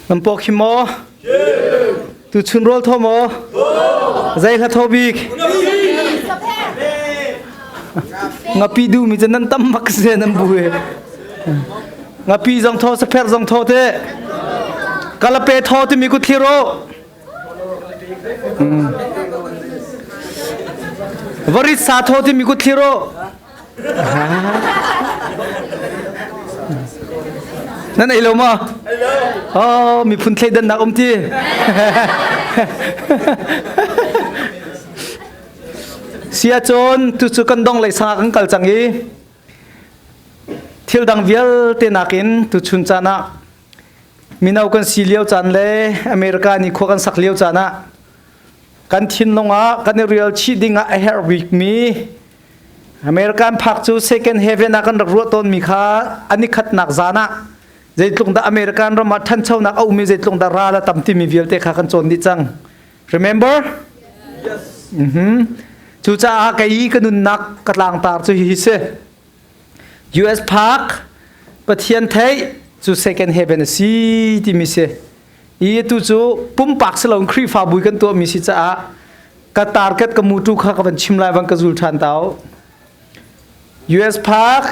Nan paw khim maw? Tu chun rawl thaw maw? Zei hla thaw bik? Ngapi du mi cu nan tam bak se nan bu he. Ngapi zong thaw sapher zong thaw te. Kalape thaw timi ku thiro. Varit sa thaw timi ku thiro. Nan ei lo maw? Oh, miphun thleidannak um ti. Sia cun tucu kan dong lei sang kan kal cang i thil dang vialte nakin tuchun caan ah mino kan si lio caan le America ni khua kan sak lio caan ah kan thinlung ah kan i rial chih ding ah a herh bikmi American phak cu second heaven ah kan rak ruah tawnmi kha an i khatnak zan ah zeitluk dah American ram ah ṭhanchonak a um i zeitluk dah ral a tam timi vialte kha kan cawn dih cang. Remember? Yes. Mm-hmm. Cucaah kei ka nunnak ka tlangtar cu hihi si. US phak Pathian theih cu second heaven a si timi si. I tu cu pumpak si loin Khrihfabu kan tuahmi si caah ka target ka mutu kha ka van chim lai van ka zul ṭhan tau. US phak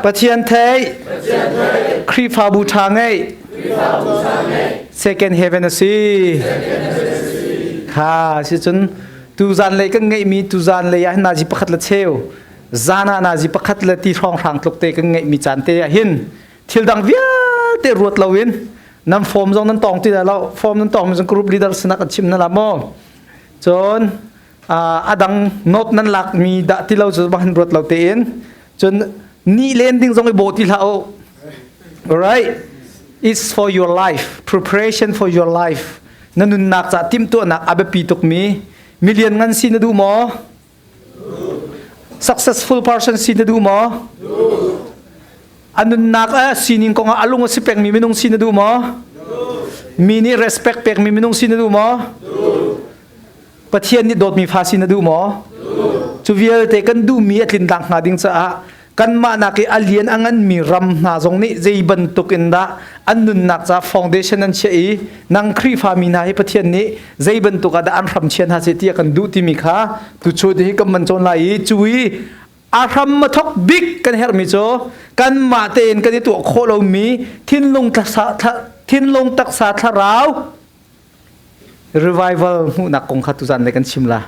Pathian theih Khrihfabu ṭha ngeih second heaven a si. Kha si cun tu zan lei kan ngeihmi tu zan lei ah hin nazi pakhat le cheu zan ah nazi pakhat le ti hrawnghrang tluk te kan ngeihmi caan te ah hin thil dang vialte ruat loin nan form zong nan tong ti lo form nan tong mi zong group leader sinak an chim na la maw cun a dang note nan lak mi dah ti lo cu bang ruat lo tein cun ni len ding zong i bo ti hlah u alright it's for your life preparation for your life na nunnak ca timhtuahnak a biapi tuk mi million ngan si na duh maw Successful person si na duh maw? A nunnak a sining kong ah a lung a si pengmi minung si na duh maw? Mi nih respect pekmi minung si na duh maw? Pathian nih dawtmi fa si na duh maw? Cu vialte kan duhmi a tlin tak hnga ding caah kanmah nak i a lian a nganmi ram hna zong nih zei bantuk in dah an nunnak ca foundation an chiah i nang Khrihfa mi hna hi Pathian nih zei bantuk ah dah an hram chia hna seh ti a kan duh timi kha tuchun hi kan man cawn lai i cu i a hram a thok bik kan herhmi cu kanmah tein kan i tuah khawh lomi thinlung thinlung taksa thlarau revival hmuhnak kong kha tuzan le kan chim la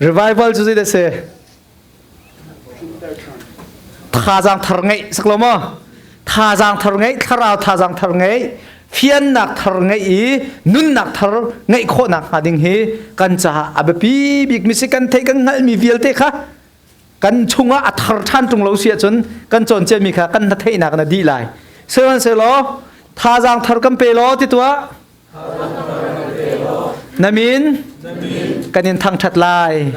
revival cu zei dah si Thazaang thar ngeih sak lo maw? Thazaang thar ngeih, thlarau thazaang thar ngeih, fiannak thar ngeih i nunnak thar ngeih khawhnak hnga ding hi kan caah a biapi bik mi si kan theih kan hngalhmi vialte kha kan chungah a thar ṭhan ṭung lo si ahcun kan cawn mi kha kan na theihnak na dih lai. Sihmanhsehlaw thazaang thar kan pe law ti tuah Na min kan in thangṭhat lai.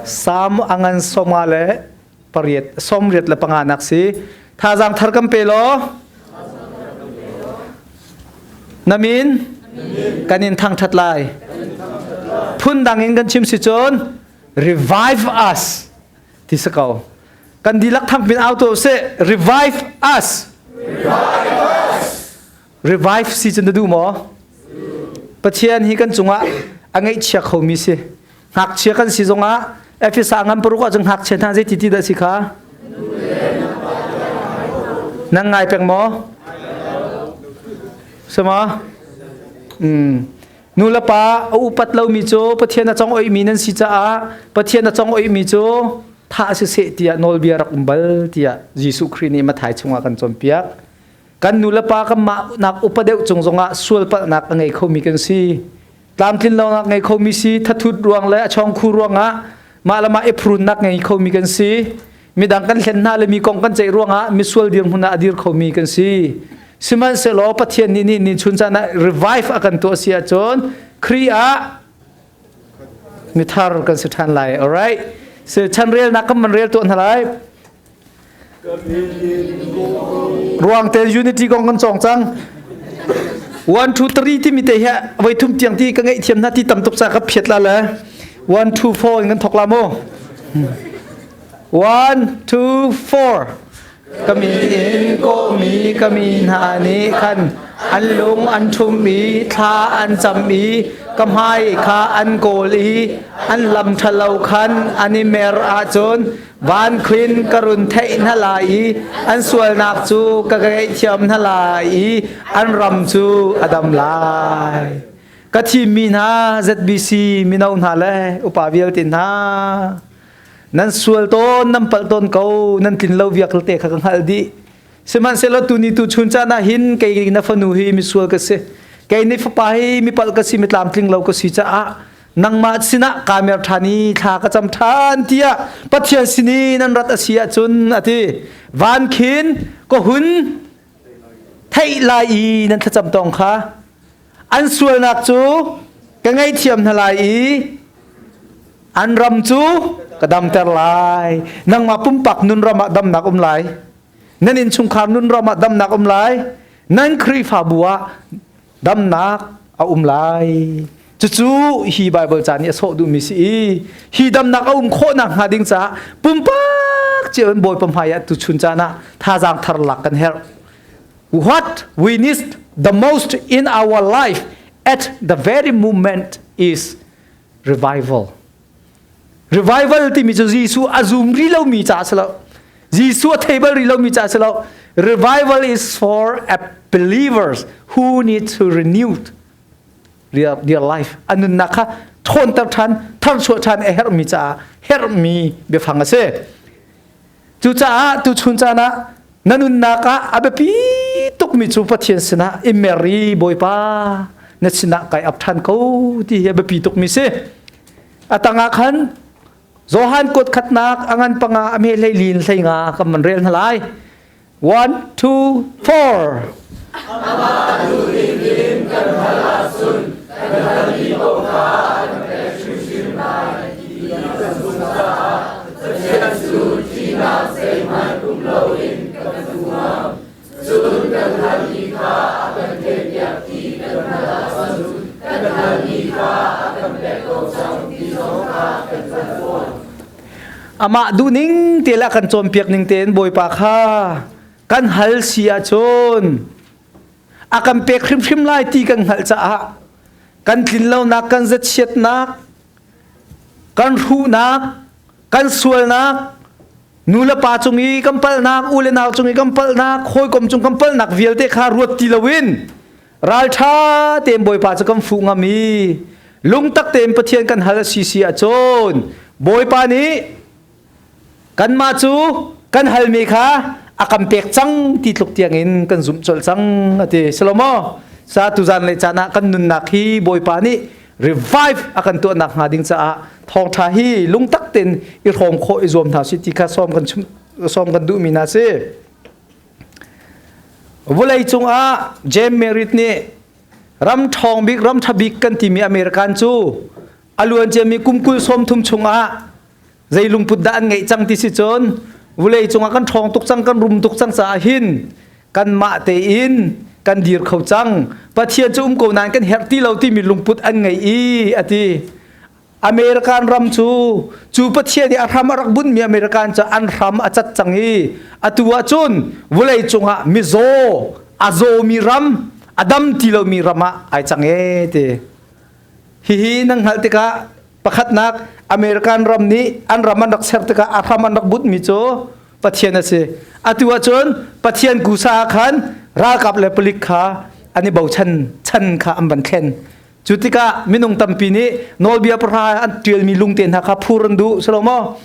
Salm a ngan sawmnga le pariat sawmriat le panganak si. Thazaang thar kan pe law. Na min kan in thangṭhat lai. Phundang in kan chim si cun revive us ti si ko. Kan dihlak thangpin auto seh revive us. Revive us. Revive si cu na duh maw? Pathian hi kan cungah a ngaihchia khomi si. Ngakchia kan si zongah Efesa ngan paruk ah cun ngakchia hna zei ti ti dah si kha? Nan ngai peng maw? Sama? Mm. Nu le pa a upat lomi cu Pathian a cong oihmi nan si caah Pathian a cong oihmi cu thah si seh tiah nawlbia rak um bal tiah Jesuh Khrih nih Matthai chungah kan cawnpiak. Kan nu le pa kanmah nak upa deuh cung zongah sualpalhnak a ngei khomi kan si. Tlamtlin lonak ngei khomi si, thathut ruang le a chawngkhu ruangah mah le mah i phrunnak ngei khomi kan si. Midang kan hlen hna le mi kong kan ceih ruangah misual dirhmun ah a dir khomi kan si. Sihmanhsehlaw Pathian nih ni ni chun caan ah revive a kan tuah si ahcun Khrih ah mithar kan si ṭhan lai. Alright. So chanrelnak kan man rel tuah hna lai. Ruang te unity kong kan cawng cang. 1 2 3 timi te hi voi thum tiang ti ka ngeih thiam hna ti tam tuk ca ka phiat la le 1 2 4 in kan thok la mu 1 2 4 Ka min in kawhmi ka mi hna nih khan an lung an ṭhumh i thla an cam i ka hmai kha an kawl i an lam ṭhalo khan an i mer ahcun van khin ka run theih hna lai i an sualnak cu ka ngaihthiam hna lai i an ram cu a dam lai. Ka thimmi hna ZBC mino hna le upa vialte hna nan sual tawn nan palh tawn ko nan tlin lo vialte kha ka hngalh dih. Sihmanhsehlaw tuni tu chun caan ah hin kei na fanu hi misual ka si. Kei ni fapa hi mipalh ka si mitlamtling lo ka si caah nangmah sinah kaa mer ṭhan i thla ka cam ṭhan tiah Pathian sin i nan rat a si ahcun a ti. Van khin ka hun theih lai i nan thlacam tawng kha an sualnak cu ka ngaihthiam hna lai i an ram cu ka damter lai. Nangmah pumpak nun ram ah damnak um lai. Nan innchungkhar nun ram ah damnak um lai. Nan Khrihfabu ah damnak a um lai. Cucu hi Bible ca nih a sawh duhmi si i hi damnak a um khawhnak hnga ding caah pumpak cio in Bawipa hmai ah tuchun caan ah thazaang thar lak kan herh. What we need the most in our life at the very moment is revival. Revival timi cu Jesuh a zum rih lomi ca a si lo. Jesuh a thei bal rih lomi ca a si lo. Revival is for a believers who need to renew their life. An nunnak kha ṭhawnter ṭhan, tharchuah ṭhan a herhmi caah herhmi biafang a si. Cucaah tuchun caan ah na nunnak ah a biapi tukmi cu Pathian sinah i mer i Bawipa na sinah kai ap ṭhan ko ti hi a biapi tukmi si. A tangah khan Johan kuat khatnak a ngan panga a me hlei lin hlei nga kan man rel hna lai. 1 2 4 Amah duhning in kan hal ahcun kan halmi paoh kha a kan pek hrimhrim lai ti kan zumh caah Pathian cu ṭihnak zeihmanh um loin kan tuah. Cun kan halmi kha a kan theihpiak ti kan hngalh ahcun kan halmi kha a kan pek ko cang ti zong kha kan hngalh fawn. Amah duhning te le a kan cawnpiak ning tein Bawipa kha kan hal si ahcun a kan pek hrimhrim lai ti kan hngalh caah kan tlinlonak kan zachiatnak kan hruhnak kan sualnak nu le pa cung i kan palhnak u le nau cung i kan palhnak hawikom cung kan palhnak vialte kha ruat ti loin ralṭha tein Bawipa cu kan fuh ngam i lungtak tein Pathian kan hal a si si ahcun Bawipa nih kanmah cu kan halmi kha a kan pek cang ti tluk tiangin kan zumh colh cang a ti Salomo sa tuzan le caan ah kan nunnak hi Bawipa nih revive a kan tuahnak hnga ding caah thawngṭha hi lungtak tein i hrawm khawh i zuam hna si ti kha sawm kan sawm kan duhmi hna si. Vawlei cungah James Merritt nih ram ṭhawng bik ram ṭha bik kan timi American cu a luan ciami kum kul sawm thum chungah zei lungput dah an ngeih cang ti si cun vulei cungah kan ṭhawng tuk cang kan rum tuk cang caah hin kanmah tein kan dir kho cang Pathian cu um ko nain kan herh ti lo timi lungput an ngei i a ti American ram cu cu Pathian i a hram a rak bunhmi American cu an hram a cat cang i atu ahcun vulei cungah mizaw a zawmi ram a dam ti lomi ram ah ai cang e ti Hihi nan hngalh tikah pakhatnak American ram nih an ram an rak ser tikah a hram an rak bunhmi cu Pathian a si. Atu ahcun Pathian kusa ah khan ralkap le palik kha an i bochan chan kha an van thlen. Cu tikah minung tampi nih nawlbia pahra an ṭialmi lungte hna kha phur an duh. Salomo,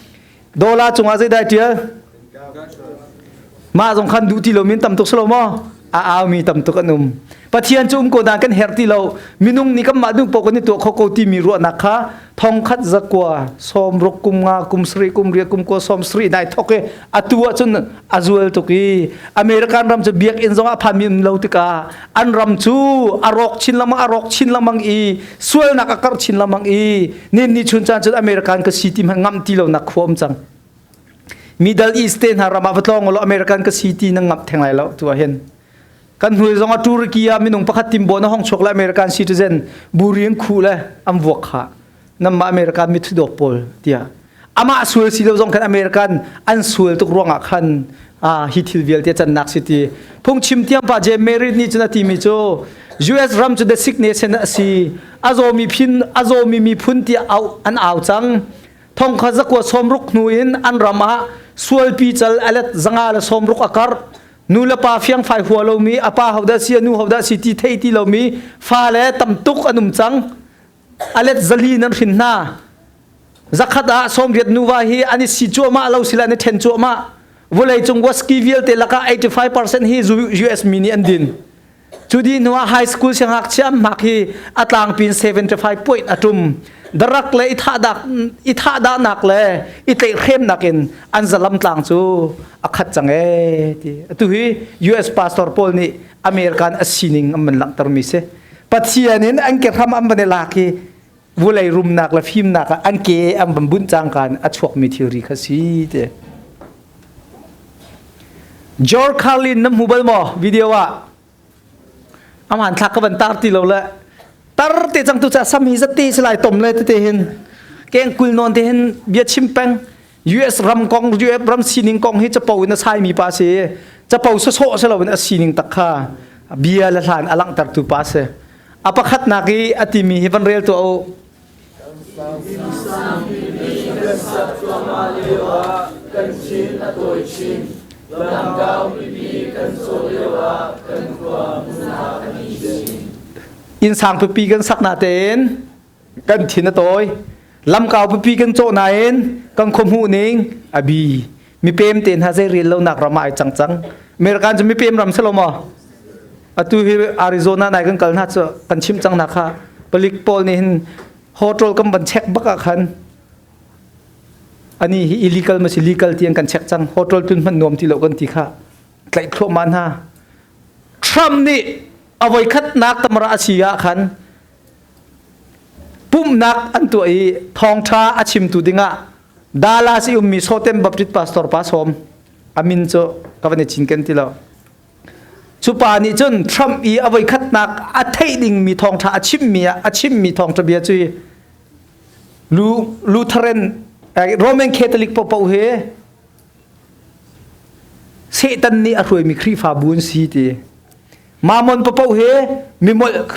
Dollar cungah zeidah ṭial? Mah zong khan duh ti lomi an tam tuk salo maw? A aumi tam tuk an um. Pathian cu um ko dan kan herh ti lo. Minung nih kanmah duh paoh kan i tuah kho ko timi ruahnak kha thong khat zakua sawm ruk kum nga kum sarih kum riat kum kua sawm sarih nai thok i atu ahcun a zual tuk i American ram cu biakinn zong a phanmi um lo tikah an ram cu a rawk chin lengmang a rawk chin lengmang i sualnak a karh chin lengmang i nin ni chun caan cun American ka si ti hmanh ngamh ti lonak khua um cang. Middle East te hna ram ah va tlawng law American ka si ti na ngamh theng lai lo tu ah hin. Kan hnuai zong ah Turkey ah minung pakhat timbo na hong chuak le American citizen buri an khu le an vuak kha. Namma American mi thudawk pawl tiah. Amah sual si lo zong khan American an sual tuk ruangah khan Ah, hi thil vialte cannak si ti. Phungchim tiang pa James Merritt nih cun a timi cu US ram cu the sick nation a si. A zawmi phin a zawmi miphun tiah au an au cang. Thongkha zakua sawmruk hnu in an ram ah sualpi cal alet zanga le sawmruk a karh. Nu le pa fiangfai hua lomi, a pa hodah si, a nu hodah si ti thei ti lomi fale tam tuk an um cang. Alet zali nan hrin hna. Zakhat ah 80 nuva hi an i si cuahmah lo sila an i ṭhen cuahmah. Vawleicung whisky vialte lakah 85% hi US mi nih an din. Cu dih hnu ah high school siangngakchia an hmak hi a tlangpi in 75 point a ṭum. Darak le i thahdah le i tlaihhremnak in an zalam tlang cu a khat cang ee ti. Atu hi US pastor pawl nih American a sining an van langhtermi si. Pathian in an kehram an van i lak i vulei rumnak le fimnak ah an ke an van bunh cangka in a chuakmi thilri kha si ti. George Carlin na hmu bal maw video ah? Aman thlak ka van tar ti lo le tar te cang tu cha sam hi zate si lai tom le tete hin keng kul non te hin bia chim peng US ram kong US ram sining kong hi capo in a sai mi pa si capo sawsawh si lo in a sining tak kha bia le hlan a langhter tu pa si a pakhatnak i a timi hi van rel tuah u Inn sang pipi kan sak na tein kan thin a tawi lamkau pipi kan cawh nain kan khuahmuh ning a bi mipem te hna zei rel lonak ram ah ai cang cang American cu mipem ram si lo maw atu hi Arizona nai kan kal hna cu kan chim cang na kha palik pawl nih hin hotel kan van check bak ah khan ani hi illegal ma si legal tiang kan check cang hotel tun hman nuam ti lo kan ti kha tlaih thluahmah hna Trump nih a voikhatnak tamra a si ah khan pumhnak an tuah i thawngṭha a chimtu dingah Dallas i ummi Sotem Baptist pastor pa sawm a min cu ka van i cinken ti lo cu pa nih cun Trump i a voikhatnak a theih dingmi thawngṭha a chimmi ah a chimmi thawngṭha bia cu Lutheran Roman Catholic paohpaoh he Satan nih a hruaimi Khrihfabu an si ti Mammon paohpaoh hi mimolh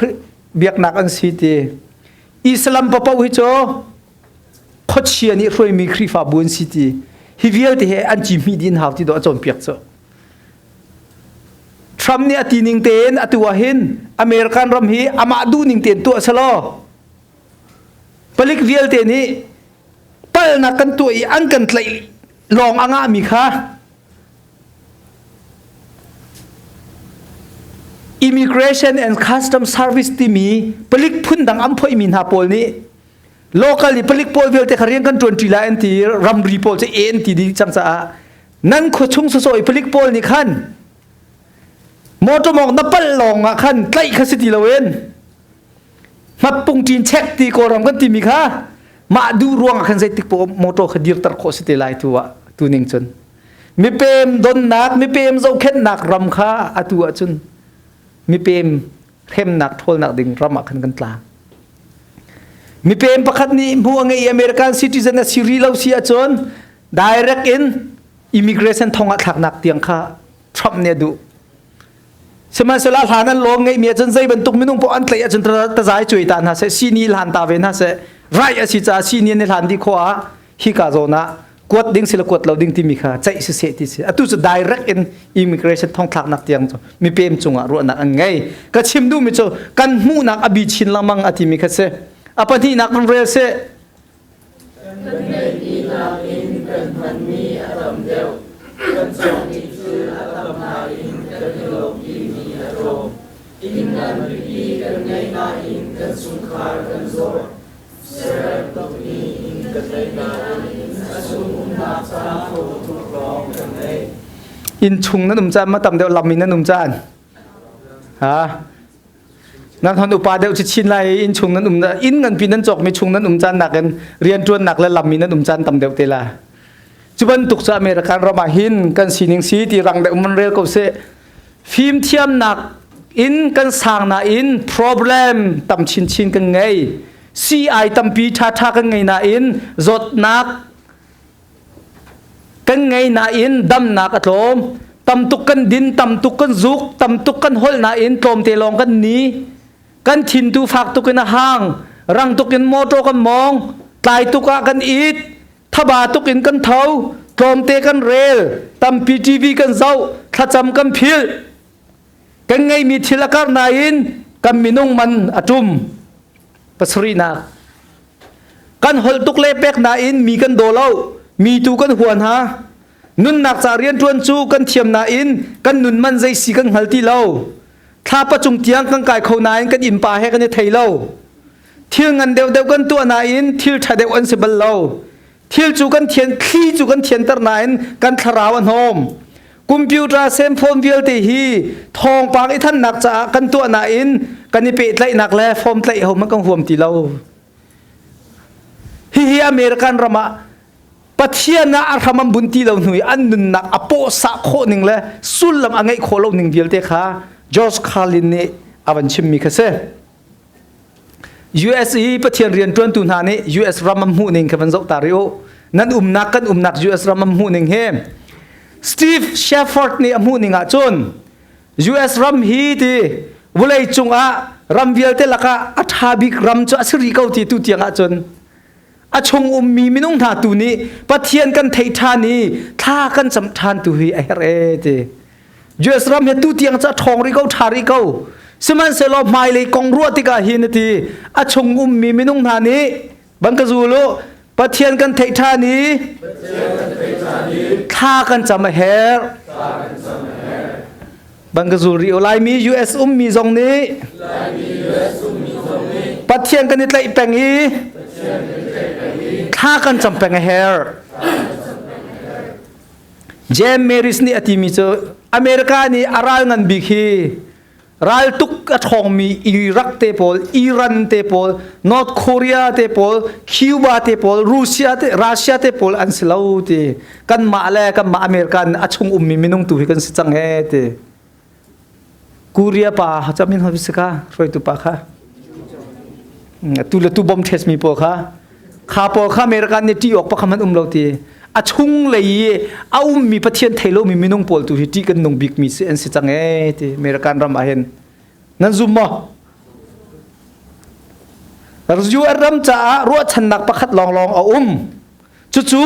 biaknak an si ti. Islam paohpaoh hi cu khuachia nih hruaimi Khrihfabu an si ti. Hi vialte he an ci hmih dih hau ti dawh a cawnpiak cu. Trump nih a ti ning tein atu ah hin American ram hi amah duh ning tein tuah selaw palik vialte nih palnak kan tuah i an kan tlaih lawng a ngahmi kha Immigration and Custom Service timi palik phundang an phoihmi hna pawl nih local i palik pawl vialte kha rian kan ṭuanṭi lai an ti ramri pawl cu e an ti dih cang caah nan khuachung sawsawh i palik pawl nih khan motor mawng na palh lawng ah khan tlaih kha si ti loin hmatpung ṭin check ti kawlram kan timi kha mah duh ruang ah khan zeitik poah motor kha dirter khawh si te lai tu ah tu ning cun Mipem donnak, mipem zohkhenhnak ram kha atu ahcun mipem hremnak ṭhawlnak ding ram ah khan kan tla. Mipem pakhat nih hmu a ngei i American citizen a si rih lo si ahcun direct in immigration thong ah thlaknak tiang kha Trump nih a duh. Sihmanhsehlaw hlan an lawng ngeihmi ahcun zei bantuk minung paoh an tlaih ahcun tazai cuai ta hna seh, sini hlan ta ve hna seh, right a si caah sini an i hlan dih khawh ah hika zawn ah kuat ding si le kuat lo ding timi kha ceih si seh ti si atu cu direct in immigration thongthlaknak tiang cu mipem cungah ruahnak an ngei ka chim duhmi cu kan hmuhnak a bi chin lengmang a timi kha si a pahnihnak kan rel seh kan ngeihmi nakin kan hmanmi a tam deuh kan cawkmi thil a tam nain kan i lawmhpimi a tlawm inn nganpipi kan ngei nain kan chungkhar kan zawr Inn chung nan um caan ma tam deuh lam in nan um caan ha nan hon upa deuh chi chin lai inn chung nan um inn nganpi nan cawk mi chung nan um caan nakin rian ṭuan nak le lam in nan um caan tam deuh te la cu bantuk cu American ram ah hin kan sining si ti rang deuh man rel ko seh Fimthiamnak in kan sang nain problem tam chinchin kan ngei. Sii tampi ṭhaṭha kan ngei nain zawtnak Kan ngei nain damnak a tlawm. Tam tuk kan din, tam tuk kan zuk, tam tuk kan holh nain tlawmte lawng kan ni. Kan thin tu fak tuk in a hang, rang tuk in motor kan mawng, tlai tuk ah kan it, thaba tuk in kan tho, tlawmte kan rel, tampi TV kan zoh, thlacam kan philh. Kan ngeimi thil a karh nain kan minung man a ṭum. Pasarihnak. Kan holh tuk le pek nain mi kan daw lo, mi tu kan hua hna. Nunnak ca rianṭuan cu kan thiam nain kan nun man zei si kan hngal ti lo. Thlapa cung tiang kan kai kho nain kan innpa he kan i thei lo. Thil ngan deuhdeuh kan tuah nain thil ṭha deuh an si bal lo. Thil cu kan thian thli cu kan thianter nain kan thlarau a hnawm. Computer cellphone vialte hi thawngpang i thannak caah kan tuah nain kan i pehtlaihnak le form tlaih ho hmanh kan huam ti lo. Hihi American ram ah Pathian ah a hram an bunh ti lo hnu i an nunnak a pawhsah khawh ning le sullam a ngeih khawh lo ning vialte kha George Carlin nih a van chimmi kha si. US i Pathian rianṭuantu hna nih US ram an hmuh ning kha van zoh ta rih u. Nan umnak kan umnak US ram an hmuh ning hi Steve Shefford nih a hmuh ning ahcun US ram hi ti vawlei cungah ram vialte lakah a ṭha bik ram cu a si rih ko ti tu tiang ahcun a chung ummi minung hna tu nih Pathian kan theih ṭhan i thla kan cam ṭhan tu hi a herh e ti. US ram hi tu tiang ca ṭhawng rih ko ṭha rih ko sihmanhsehlaw hmailei kong ruah tikah hin a ti a chung ummi minung hna nih bang ka zul u Pathian kan theih ṭhan i thla kan cam a herh bang ka zul rih u Laimi US ummi zong nih Pathian kan i tlaih peng i thla kan cam peng a herh James Maris nih a timi cu America nih a ral ngan bik hi raltuk a ṭhawngmi Iraq te pawl, Iran te pawl, North Korea te pawl, Cuba te pawl, Russia te, Russia te pawl an si lo ti. Kanmah le kanmah American a chung ummi minung tu hi kan si cang he ti. Korea pa chamin hoi si ka hruaitu pa kha. Tu le tu bom test mi pawl kha kha pawl kha American nih ṭih awk pakhat hmanh um lo ti a chung lei i a ummi Pathian thei lomi minung pawl tu hi ṭih kan nung bikmi si an si cang ee ti American ram ah hin nan zum maw US ram caah ruahchannak pakhat lawnglawng a um cucu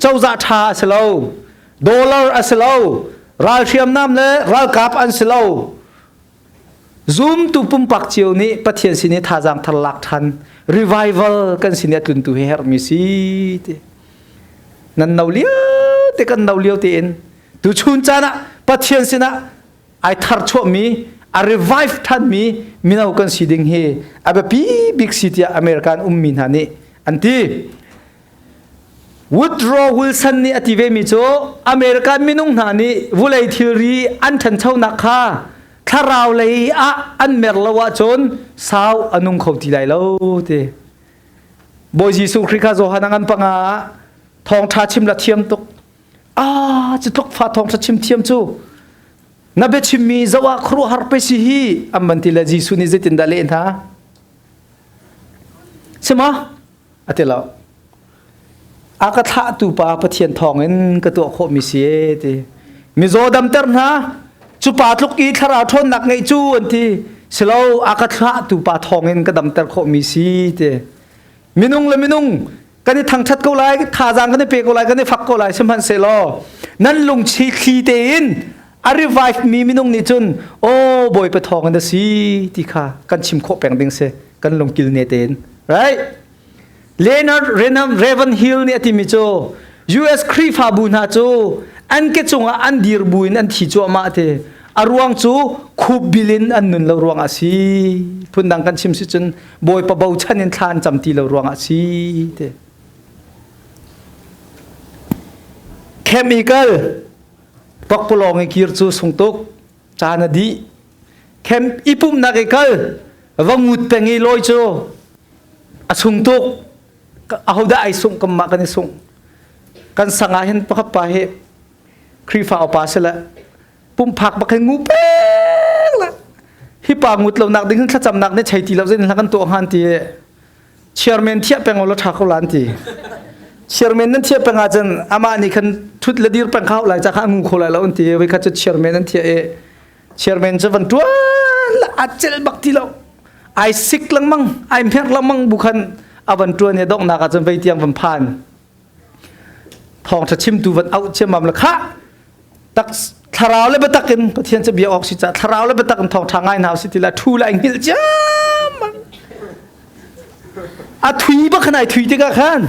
cozah ṭha a si lo dollar a si lo ral hriamnam le ralkap an si lo Zumtu pumpak cio nih Pathian sin i thazaang thar lak ṭhan revival kan sin i a tluntu hi herhmi si ti. Nan no lio te kan no lio tein tuchun caan ah Pathian sinah ai thar chuahmi a revive ṭhanmi mino kan si ding hi a biapi bik si tiah American ummi hna nih an ti. Woodrow Wilson nih a ti vemi cu American minung hna nih vulei thilri an ṭhanchonak kha thlarau lei ah an mer lo ahcun sau a nung kho ti lai lo ti. Bawi Jesuh Khrih kha Johan a ngan panga ah thawngṭha chim la thiam tuk. Ah, cu tluk fa thawngṭha chim thiam cu na biachimmi zoh ah khuaruahhar pe si hi an van ti le Jesuh nih zeitindah leh hna? Sima? A ti lo. A ka thlahtu pa Pathian thawngin ka tuah khawhmi si e ti. Mizaw damter hna, cu pa tluk i thlarau ṭhawnnak ngeih cu an ti. Silo a ka thlahtu pa thawngin ka damter khawhmi si ti. Minung le minung kan i thangṭhat ko lai, thazaang kan i pe ko lai, kan i fak ko lai, sihmanhsehlaw nan lungchi thli tein a revive mi minung nih cun aw Bawipa thawngin a si ti kha kan chim khawh peng ding si kan lungkil ne tein right Leonard Renham Ravenhill nih a timi cu US Khrihfabu hna cu an ke cungah an dir buin an thi cuahmah ti a ruang cu khup bil in an nun lo ruangah si phundang kan chim si cun Bawipa bochan in thla an cam ti lo ruangah si ti chemical Pakpalawng i kir cu sung tuk caan a dih camp i pumhnak i kal va ngut peng i lawi cu a sung tuk ahodah ai sungh kan mah kan i sungh kan sang ah hin pakhat pa hi Khrihfa upa si le pumphak bak hin ngu peng le hi pa ngut lo nak ding hin thlacamnak ne chei ti lo zein hla kan tuah han ti chairman thiah peng la tha ko lan ti. Chairman nan thiah peng ahcun amah nih khan thut le dir peng kha lai ca kha ngu kho lai lo an ti. Voi khat cu chairman an thiah i chairman cu van tuan la a celh bak ti lo. Ai sik lengmang, ai hmer lengmang bu khan a van tuan i donghnak ahcun vei tiang van phan. Thawngṭha chimtu van auh ciammam le khah tak thlarau le biatak in Pathian cu bia awk si ca thlarau le biatak in thawngṭha ngai hna si ti la thu la hngilh ciammam. A thui bak khan ai thui tikah khan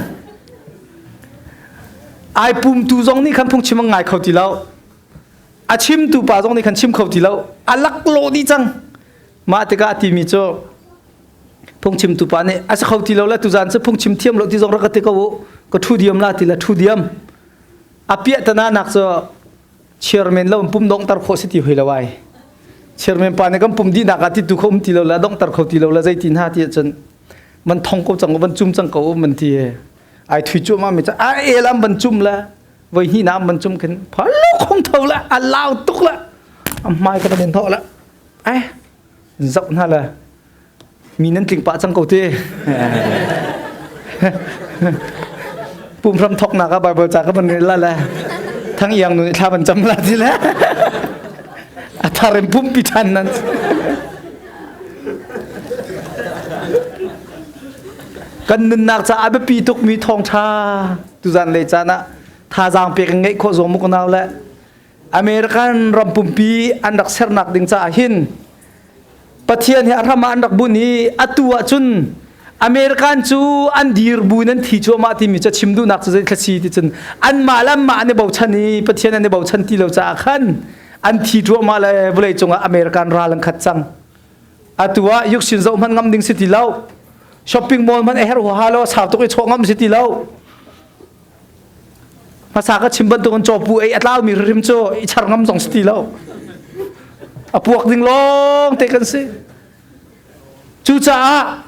ai pumtu zong nih khan phungchim an ngai kho ti lo. A chimtu pa zong nih khan chim kho ti lo. A laklawh dih cang. Mah tikah a timi cu phungchimtu pa nih a si kho ti lo le tuzaan cu phungchim thiam lo ti zong rak ka ti ko u ka thu diam la ti la thu diam a piah tana nak cu chairman lo pum dongter khawh si ti hoi lo ai chairman pa nih kan pum dihnak ah ti tu kho um ti lo la dongter kho ti lo la zei ti hna ti ahcun man thong ko cang van cum cang ko man ti ai thui cu ma mi ca a el am van cum la voi hnih na am van cum khin phalu khong tho la a lau tuk la a hmai ka van in tho la ai zoh hna la mi nan tling pah cang ko ti pumhram thoknak ah Bible ca ka van rel la le thang iang nu nih thla van cam la ti le a thar in pumpi ṭhan nan kan nunnak caah biapi tukmi thawngṭha tuzan lei caan ah thazaang pek in ngeih khawh zuam mu ka nau le American ram pumpi an rak sernak ding caah hin Pathian hi a hram ah an rak bunh i atu ahcun American cu an dir bu in an thi cuahmah timi cu chim duhnak cu zei si ti cun anmah le anmah an i bochan i Pathian an i bochan ti lo caah khan an thi cuahmah le vawlei cungah American ral an khat cang. Atu ah yuksin zoh hmanh ngam ding si ti lo. Shopping mall hmanh a herh huaha lo sau tuk i chawh ngam si ti lo. Hmasa ka chim bantukin cawpu ei a tlaumi hrim cu i char ngam zong si ti lo. A puak ding lawng te kan si. Cucaah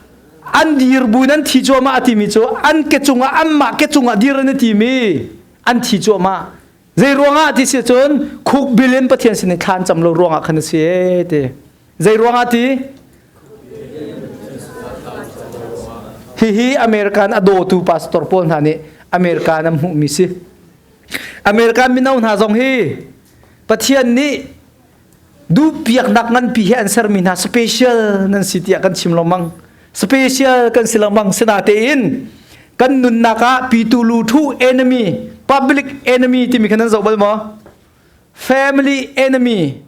an dir bu in an thi cuahmah a timi cu an ke cungah anmah ke cungah dir an i timi an thi cuahmah. Zei ruangah ti si cun khuk bil in Pathian sin i thlan cam lo ruangah khan a si e ti. Zei ruangah ti? Hihi American a dawtu pastor pawl hna nih American an hmuhmi si. American mino hna zong hi Pathian nih duhpiaknak nganpi he an sermi hna special nan si tiah kan chim lengmang. Special kan si lengmang sinatein kan nunnak ah pitu lu thu enemy public enemy timi khan nan zoh bal maw? Family enemy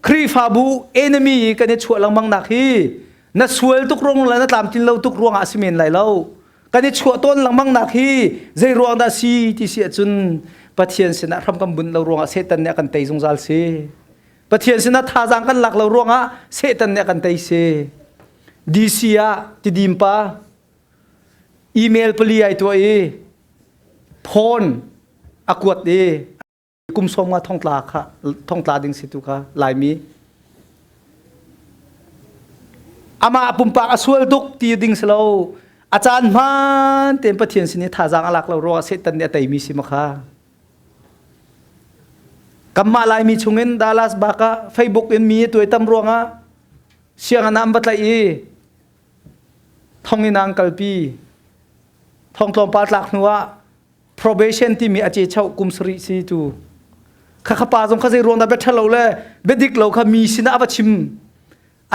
Khrihfabu enemy kan i chuah lengmang nak hi na sual tuk ruang le na tlamtlin lo tuk ruangah a si men lai lo. Kan i chuah tawn lengmang nak hi zei ruang dah si ti si ahcun Pathian sinah hram kan bunh lo ruangah Satan nih a kan tei zungzal si. Pathian sinah thazaang kan lak lo ruangah Satan nih a kan tei si. DC ah tidim pa email pali ai tuah i phone a kuat i kum sawm nga thongtla kha thongtla ding si tu kha Laimi amah pumpak a sual tuk ti ding si lo a caan hmaan tein Pathian sin i thazaang a lak lo ruangah Satan nih a teimi si ma kha kanmah Laimi chungin Dallas bak ah Facebook in mi tuai tam ruangah sianginn ah an va tlaih i thonginn ah an kalpi thong tlawmpal tlak hnu ah probation timi a ce chau kum sarih si tu kha kha pa zong kha zei ruang dah bia ṭhalo le bia dik lo kha mi sinah a va chim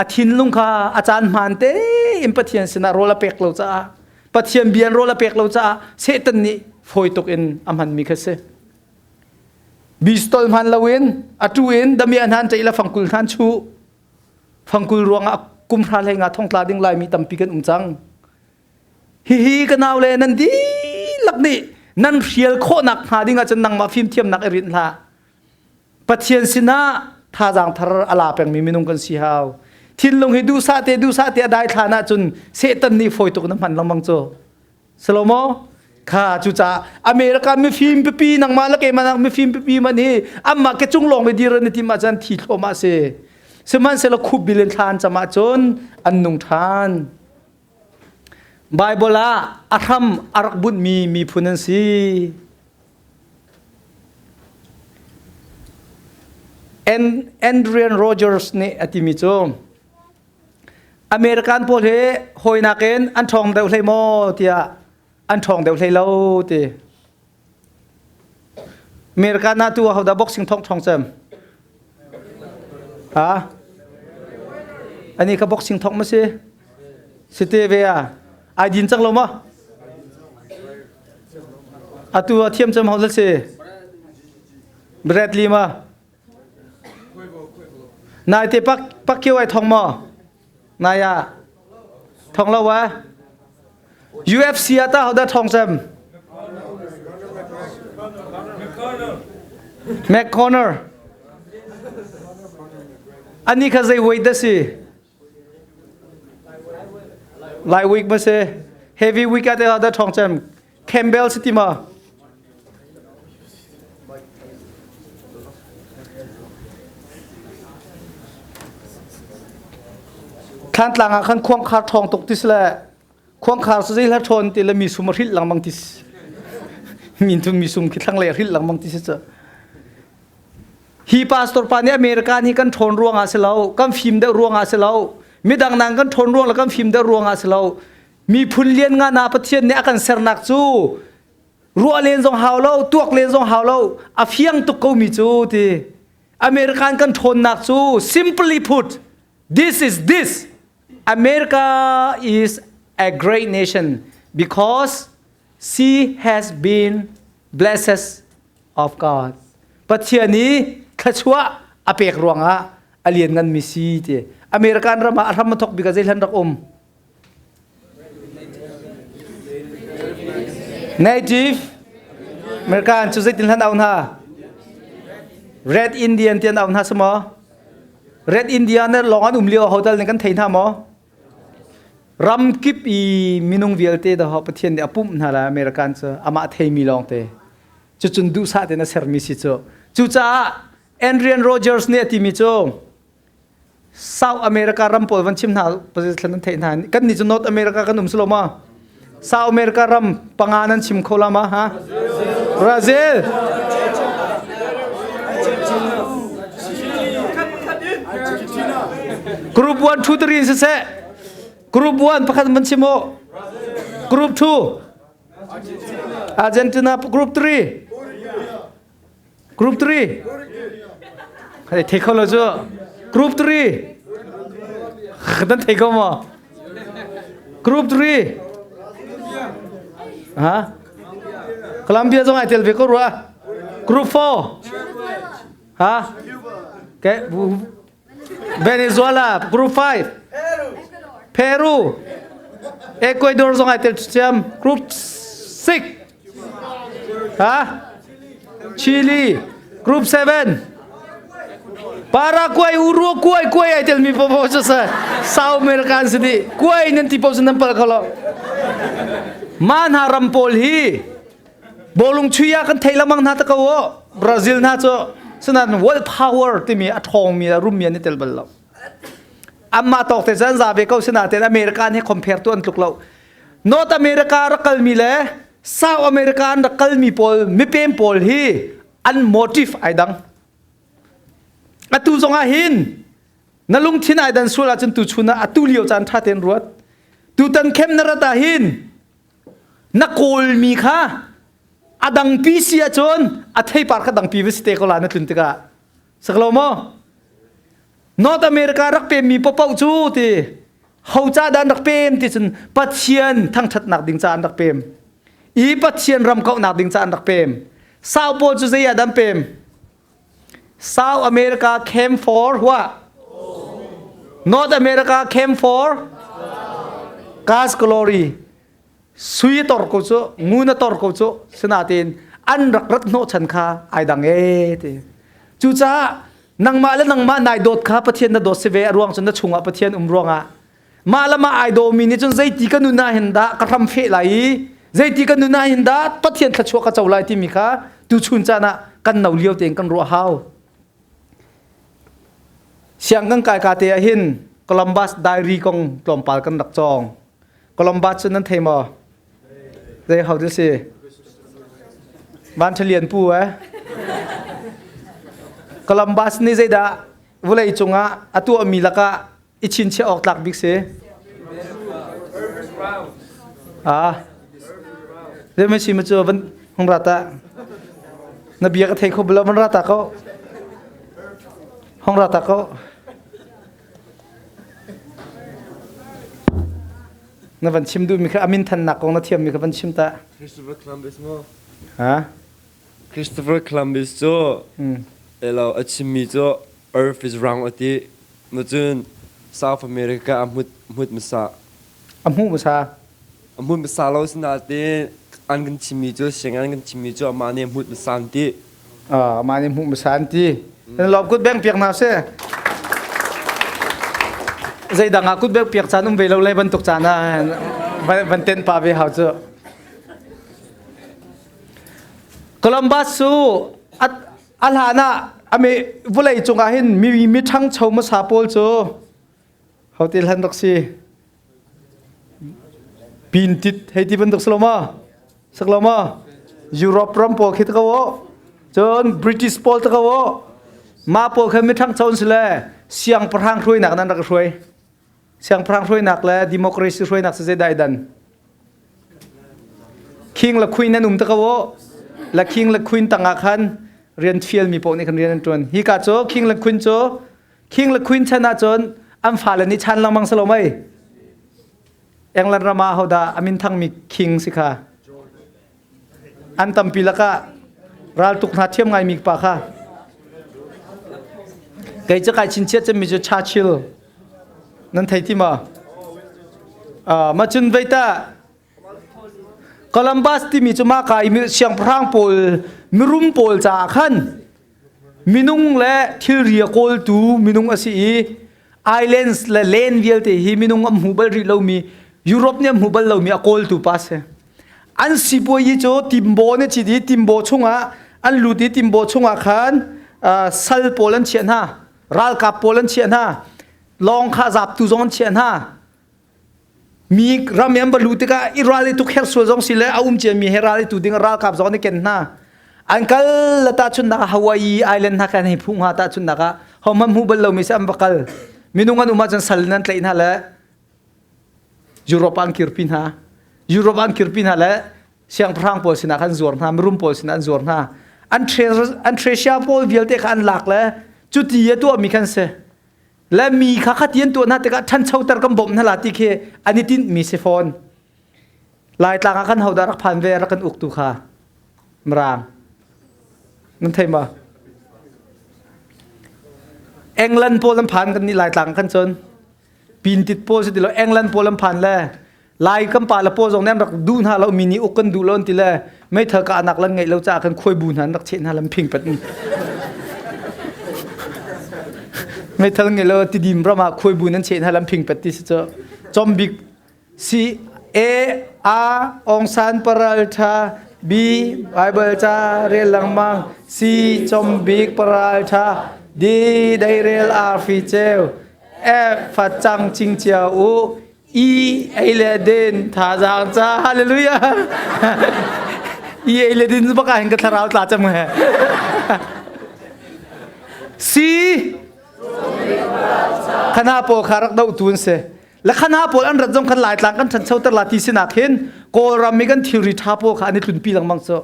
a thinlung kha a caan hmaan tein Pathian sinah rawl a pek lo caah Pathian bia in rawl a pek lo caah Satan nih fawi tuk in a hmanmi kha si bistol hman loin a tu in damia hnan ceih le fangkul hnan chu fangkul ruangah kum hra hlei nga thongtla ding laimi tampi kan um cang Hihi ka naule nan dihlak nih nan hrial khawhnak hnga ding ahcun nangmah fimthiamnak i rinh hlah. Pathian sinah thazaang thar a la pengmi minung kan si hau. Thinlung hi duhsah te duhsah te a dai thlan ahcun Satan nih fawi tuk na hman lengmang cu. Salomo kha cucaah America mifim pipi nangmah le keimah nak mifim pipi man hi amah ke cung lawng i dir an i tim ahcun thi thluahmah si. Sihmanhsehlaw khup bil in thla an cam ahcun an nung ṭhan. Baibal ah a hram a rak bunhmi miphun an si. Andrian Rogers nih a timi cu American pawl hi hawinak in an ṭhawng deuh hlei maw tiah an ṭhawng deuh hlei lo ti. America na tu ho da boxing thong thong cem? Ha? Ani ka boxing thong ma si? Si te ve a? Ai din cang lo ma? Atu a thiam cem ho la si? Bradley ma? Nai te pak pak kio ai thong ma? Nai ah thong lo wa? UFC ah ta ho dah thong cem? McConnor. Ani kha zei weight dah si? Light weight ma si? Heavy weight ah te ho dah thong cem? Campbell si ti ma? Thlantlang ah khan khuangkhar ṭhawng tuk ti si le khuangkhar cu zei hla ṭhawn ti le mi sum a hrilh lengmang ti si. Min thun mi sum khi thlanglei a hrilh lengmang ti si cu. Hi pastor pa nih America nih kan ṭhawn ruangah si lo, kan fim deuh ruangah si lo, midang nang kan ṭhawn ruang le kan fim deuh ruangah si lo, miphun lian nga na Pathian nih a kan sernak cu ruah len zong hau lo tuak len zong hau lo a fiang tuk ko mi cu ti American kan ṭhawnnak cu simply put this is this America is a great nation because she has been blessed of God Pathian i thluachuah a pek ruangah a lian ngan mi si ti American ram ah a hram a thok bik ah zei hlan rak um Native American cu zeitin hlan au hna? Red Indian tian au hna si maw? Red Indian na lawng an um lio hotel nih kan thei hna maw? Ram kip i minung vialte dah Pathian nih a pumh hna la American cu amah theimi lawng te. Cucun duhsah tein a sermi si cu. Cucaah Adrian Rogers nih a timi cu South America ram pawl van chim hna position nan theih hna kan nih cu North America kan um silo ma South America ram panga nan chim kho la ma ha Brazil Group 1 2 3 siseh Group 1 pakhat van chim u Group 2 Argentina Group 3 Group 3. Hei thei kho lo cu. Group 3. Nan thei ko maw? Group 3. Ha? Colombia zong ai tel ve ko rua. Group 4. Ha? Ke Venezuela Group 5. Peru. Ecuador zong ai tel chiam. Group 6. Ha? Chile. Group 7. Paraguay, Uruguay, kuai ai tel mi popo cu sa South American si di. Kuai nan ti po nan pal kholo. Ma hna ram pawl hi Bawlung chui ah kan theih lengmang hna ta ko aw. Brazil hna cu sinain world power timi a ṭhawngmi le rummi an i tel bal lo. Anmah tawk te cun za ve ko sinain America nih compare tu an tluk lo. North America rak kalmi le South America an rak kalmi pawl mipem pawl hi an motive ai dang. Atu zong ah hin na lungthin ai dan sual ahcun tuchun ah atu lio caan ṭha tein ruat. Tutan khem na rat ah hin na kawlmi kha a dangpi si ahcun a theipar kha dangpi va si te ko la na tlun tikah saklo maw North America rak pemmi paoh cu ti ho ca dah an rak pem ti cun Pathian thangṭhatnak ding ca an rak pem i Pathian ram kauhnak ding ca an rak pem Sau pawl cu zei ah dah an pem South America came for what? North America came for God's glory. Sui tor ko cu, ngun a tor ko cu, sinain an rak rat hnawh chan kha ai dang e ti. Cucaah nangmah le nangmah nai dawt kha Pathian na dawt si ve a ruang cu na chungah Pathian um ruangah mah le mah ai dawmi nih cun zeiti ka nun ah hin dah ka hram feh lai i zeiti ka nun ah hin dah Pathian thluachuah ka co lai timi kha tuchun caan ah kan no lio tein kan ruah hau. Siang kan kai ka te ah hin Columbus Diary kong tlawmpal kan rak cawng. Columbus cu nan thei maw? Zei ho tu si? Van Thalian pu eh? Columbus nih zeidah vawlei cungah a tuahmi lakah i chinchiah awk tlak bik si? Ah. Zei si ma cu van hung rat ah. Na bia ka thei kho bala man ra ta ko. Hong ra ta ko. Na van chim duhmi kha amin thannak kong na thiammi kha van chim ta. Christopher Columbus maw? Ha? Christopher Columbus cu elo a chimmi cu Earth is round a ti. Cun South America a hmut hmut hmasa. A hmuh hmasa. A hmut hmasa lo sinain an kan chimmi cu siang an kan chimmi cu amah nih a hmut hmasa an ti. Ah, amah nih hmuh hmasa an ti. Lawm kut beng piak hna seh. Zeidang ah kut beng piak caan um ve lo lai bantuk caan ah van tenh pa ve hau cu. Columbus cu a hlan ah ame vawlei cungah hin mi mi ṭhangcho hmasa pawl cu hotel han rak si pintit hei ti bantuk si lo ma sak lo ma Europe ram pawl khi ta ko cun British pawl ta ko ma pawl kha mi ṭhangcho an si le siangpahrang hruainak nan rak hruai Siangpahrang hruainak le democracy hruainak si zeidah i dan? King le queen nan um te ko u. Le king le queen tangah khan rian fialmi paoh nih khan rian an ṭuan. Hi ka cu king le queen cu king le queen chan ahcun an fale nih chan lengmang si lo mei? England ram ah hodah a min thangmi king si kha? An tampi lakah raltuk hna thiam ngaimi pa kha. Kei cu kai chinchiah cemmi cu Churchill. Nan thei ti ma? Uh, ma cun vei ta Columbus timi cu mah ka i siangpahrang pawl mirum pawl caah khan minung le thilri a kawltu minung a si i islands le land vialte hi minung an hmu bal rih lomi Europe nih an hmu bal lomi a kawltu pa si. An sipuayi cu timbaw nih cit i timbaw chungah an lut i timbaw chungah khan sal pawl an chiah hna, ralkap pawl an chiah hna, lawng kha zaptu zong an chiah hna. Mi ram i an va luh tikah i ral i tuk her sual zong si le a um ciami he ral i tu ding ralkap zong an i ken hna. An kal la tahchunhnak ah Hawaii Island hna khan hei phu hnga tahchunhnak ah hohmanh hmu bal lomi si an va kal. Minung an um ahcun sal in an tlaih hna le Europe an kirpi hna. Europe an kirpi hna le siangpahrang pawl sinah khan zuar hna, mirum pawl sinah an zuar hna. An treasure, an treasure pawl vialte kha an lak le cuti a tuahmi khan si. Le mi kha khati an tuah hna tikah ṭhanchoter kan bawmh hna la ti khi an i tinhmi si fawn. Laitlang ah khan hodah rak phan ve rak kan uktu kha Mirang. Nan thei ma? England pawl an phan kan nih Laitlang khan cun pintit pawl si ti lo England pawl an phan le Lai kan pa le pawl zong nih an rak duh hna lo mi nih uk kan duh lo an ti le meithal kahnak lan ngeih lo caah kan khuai bu hna an rak cheh hna lam phing pat meithal ngei lo tidim ram ah khuai bu nan cheh hna lam phing pat ti si cu chombik C A A Aung San paral tha B Bible ca rel lengmang C chombik paral tha D deirel arfi ceu F facang cingcia u E ei le din thazaang ca hallelujah E ei le din baka hin ka thlarau tla cam he C khana pawl kha rak do tun se la khana pawl an rat zong khan laitlang kan ṭhancho ter la ti sinak hin kawlram mi kan thilri ṭha pawl kha an i tlunpi lengmang cu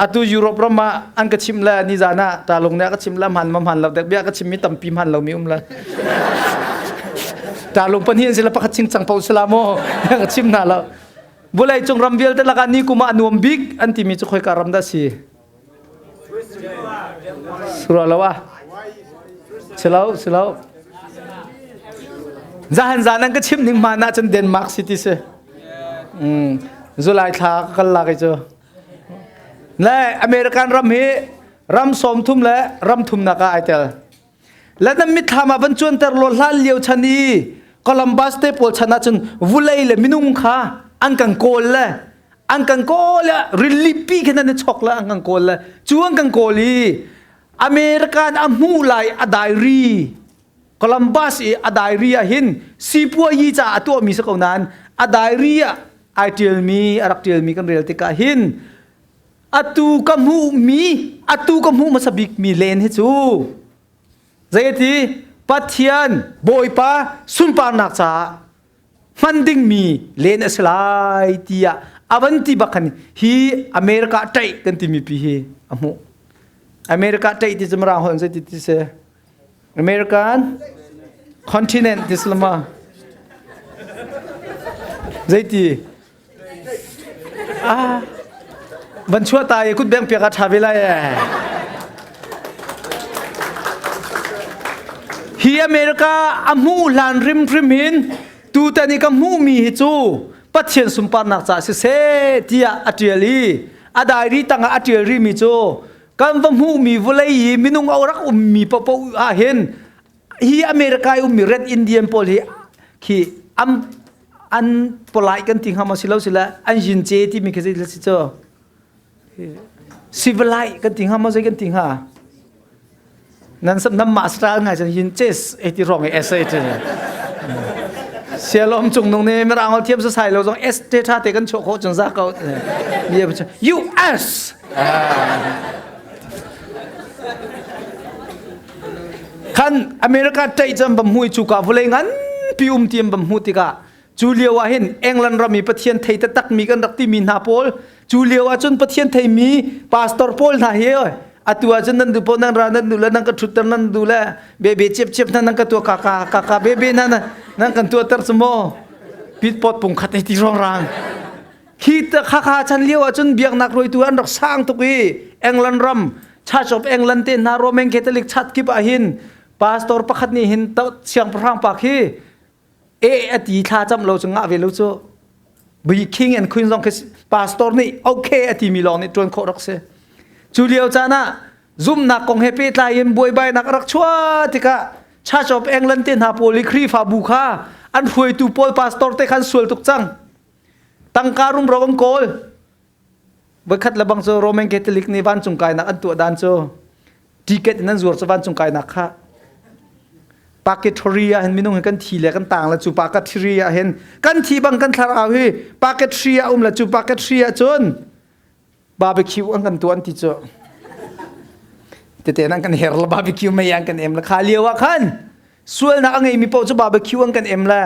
Atu Europe ram ah an ka chimh le nizan ah talung nih a ka chimh le hman ma hman lo dek bia ka chimmi tampi hman lomi um le talung pahnih an si le pakhat ching cang po sila maw ka chim hna lo vulei cung ram vialte lakah ni kum ah nuam bik an timi cu khoika ram dah si Sura lo ah silo silo zahan zan an ka chim ning hman ah cun Denmark city si July thla ka kal la kai cu Le American ram hi ram sawmthum le ram thumnak ah ai tel. Le nan mitthlam ah van cuanter law hlan lio chan i Columbus te pawl chan ahcun vulei le minung kha an kan kawl le an kan kawl le rilipi khin an i chok le an kan kawl le cu an kan kawl i American a hmuh lai a diary Columbus i a diary ah hin sipuayi ca a tuahmi si ko nain a diary ah ai ṭialmi a rak ṭialmi kan rel tikah hin atu ka hmuhmi atu ka hmuh hmasa bikmi len hi cu zeiti Pathian Bawipa sunparnak caah hman dingmi len a si lai tiah a van ti bak khan hi America ṭaih kan timi pi hi a hmuh. America ṭeih ti cu Mirang holh in zeiti ti si? American continent ti si lama. Zeiti? Ah, van chuah ta i kut beng piak ah ṭha ve lai ee. Hi America a hmuh hlan hrimhrim hin tutan i ka hmuhmi hi cu Pathian sunparnak caah siseh tiah a ṭial i a diary tangah a ṭial rihmi cu kan va hmuhmi vawlei i minung a rak ummi paohpaoh ah hin hi America i ummi Red Indian pawl hi khi an an polite kan ti hnga maw si lo sile an yin ce timi khi zei si cu civilized kan ti hnga maw zei kan ti hnga nan nan mah style ngai cun yin ce e ti rong i essay ti sialom cung nung nih mirang ol thiam sai lo zong S te tha te kan chuah khawh cun za ko US Khan America ṭaih cam bam hui cu ka vawlei nganpi um tiam bam hmuh tikah cu lio ah hin England ram i Pathian thei taktak mi kan rak timi hna pawl cu lio ah cun Pathian theimi pastor pawl hna hi oi atu ah cun nan du pawl nan ra nan du le nan ka ṭhutter nan du le bebe ciap ciap hna nan ka tuah ka ka ka ka bebe hna nan kan tuahter cu maw pit pot pung khat ei ti rong rang Khi khakha chan lio ahcun biaknak hruaitu an rak sang tuk i England ram Church of England te hna Roman Catholic Church kip ah hin pastor pakhat nih hin siangpahrang pa khi e a ti thla cam lo cu ngah ve lo cu bi king and queen zong khi pastor nih okay a timi lawng nih ṭuan khawh rak si cu lio caan ah zumhnak kong he pehtlai in buaibainak a rak chuah tikah Church of England te hna pawl i Khrihfabu kha an hruaitu pawl pastor te khan sual tuk cang Tangka rumro an kawl. Voikhat le bang cu Roman Catholic nih vancung kainak an tuah dan cu ticket in an zuar cu vancung kainak kha purgatory ah hin minung hi kan thi le kan tang le cu purgatory ah hin kan thi bang kan thlarau hi purgatory ah um le cu purgatory ah cun barbecue an kan tuah an ti cu tete nan kan her la barbecue mei an kan em la kha lio ah khan sualnak a ngeimi paoh cu barbecue an kan em la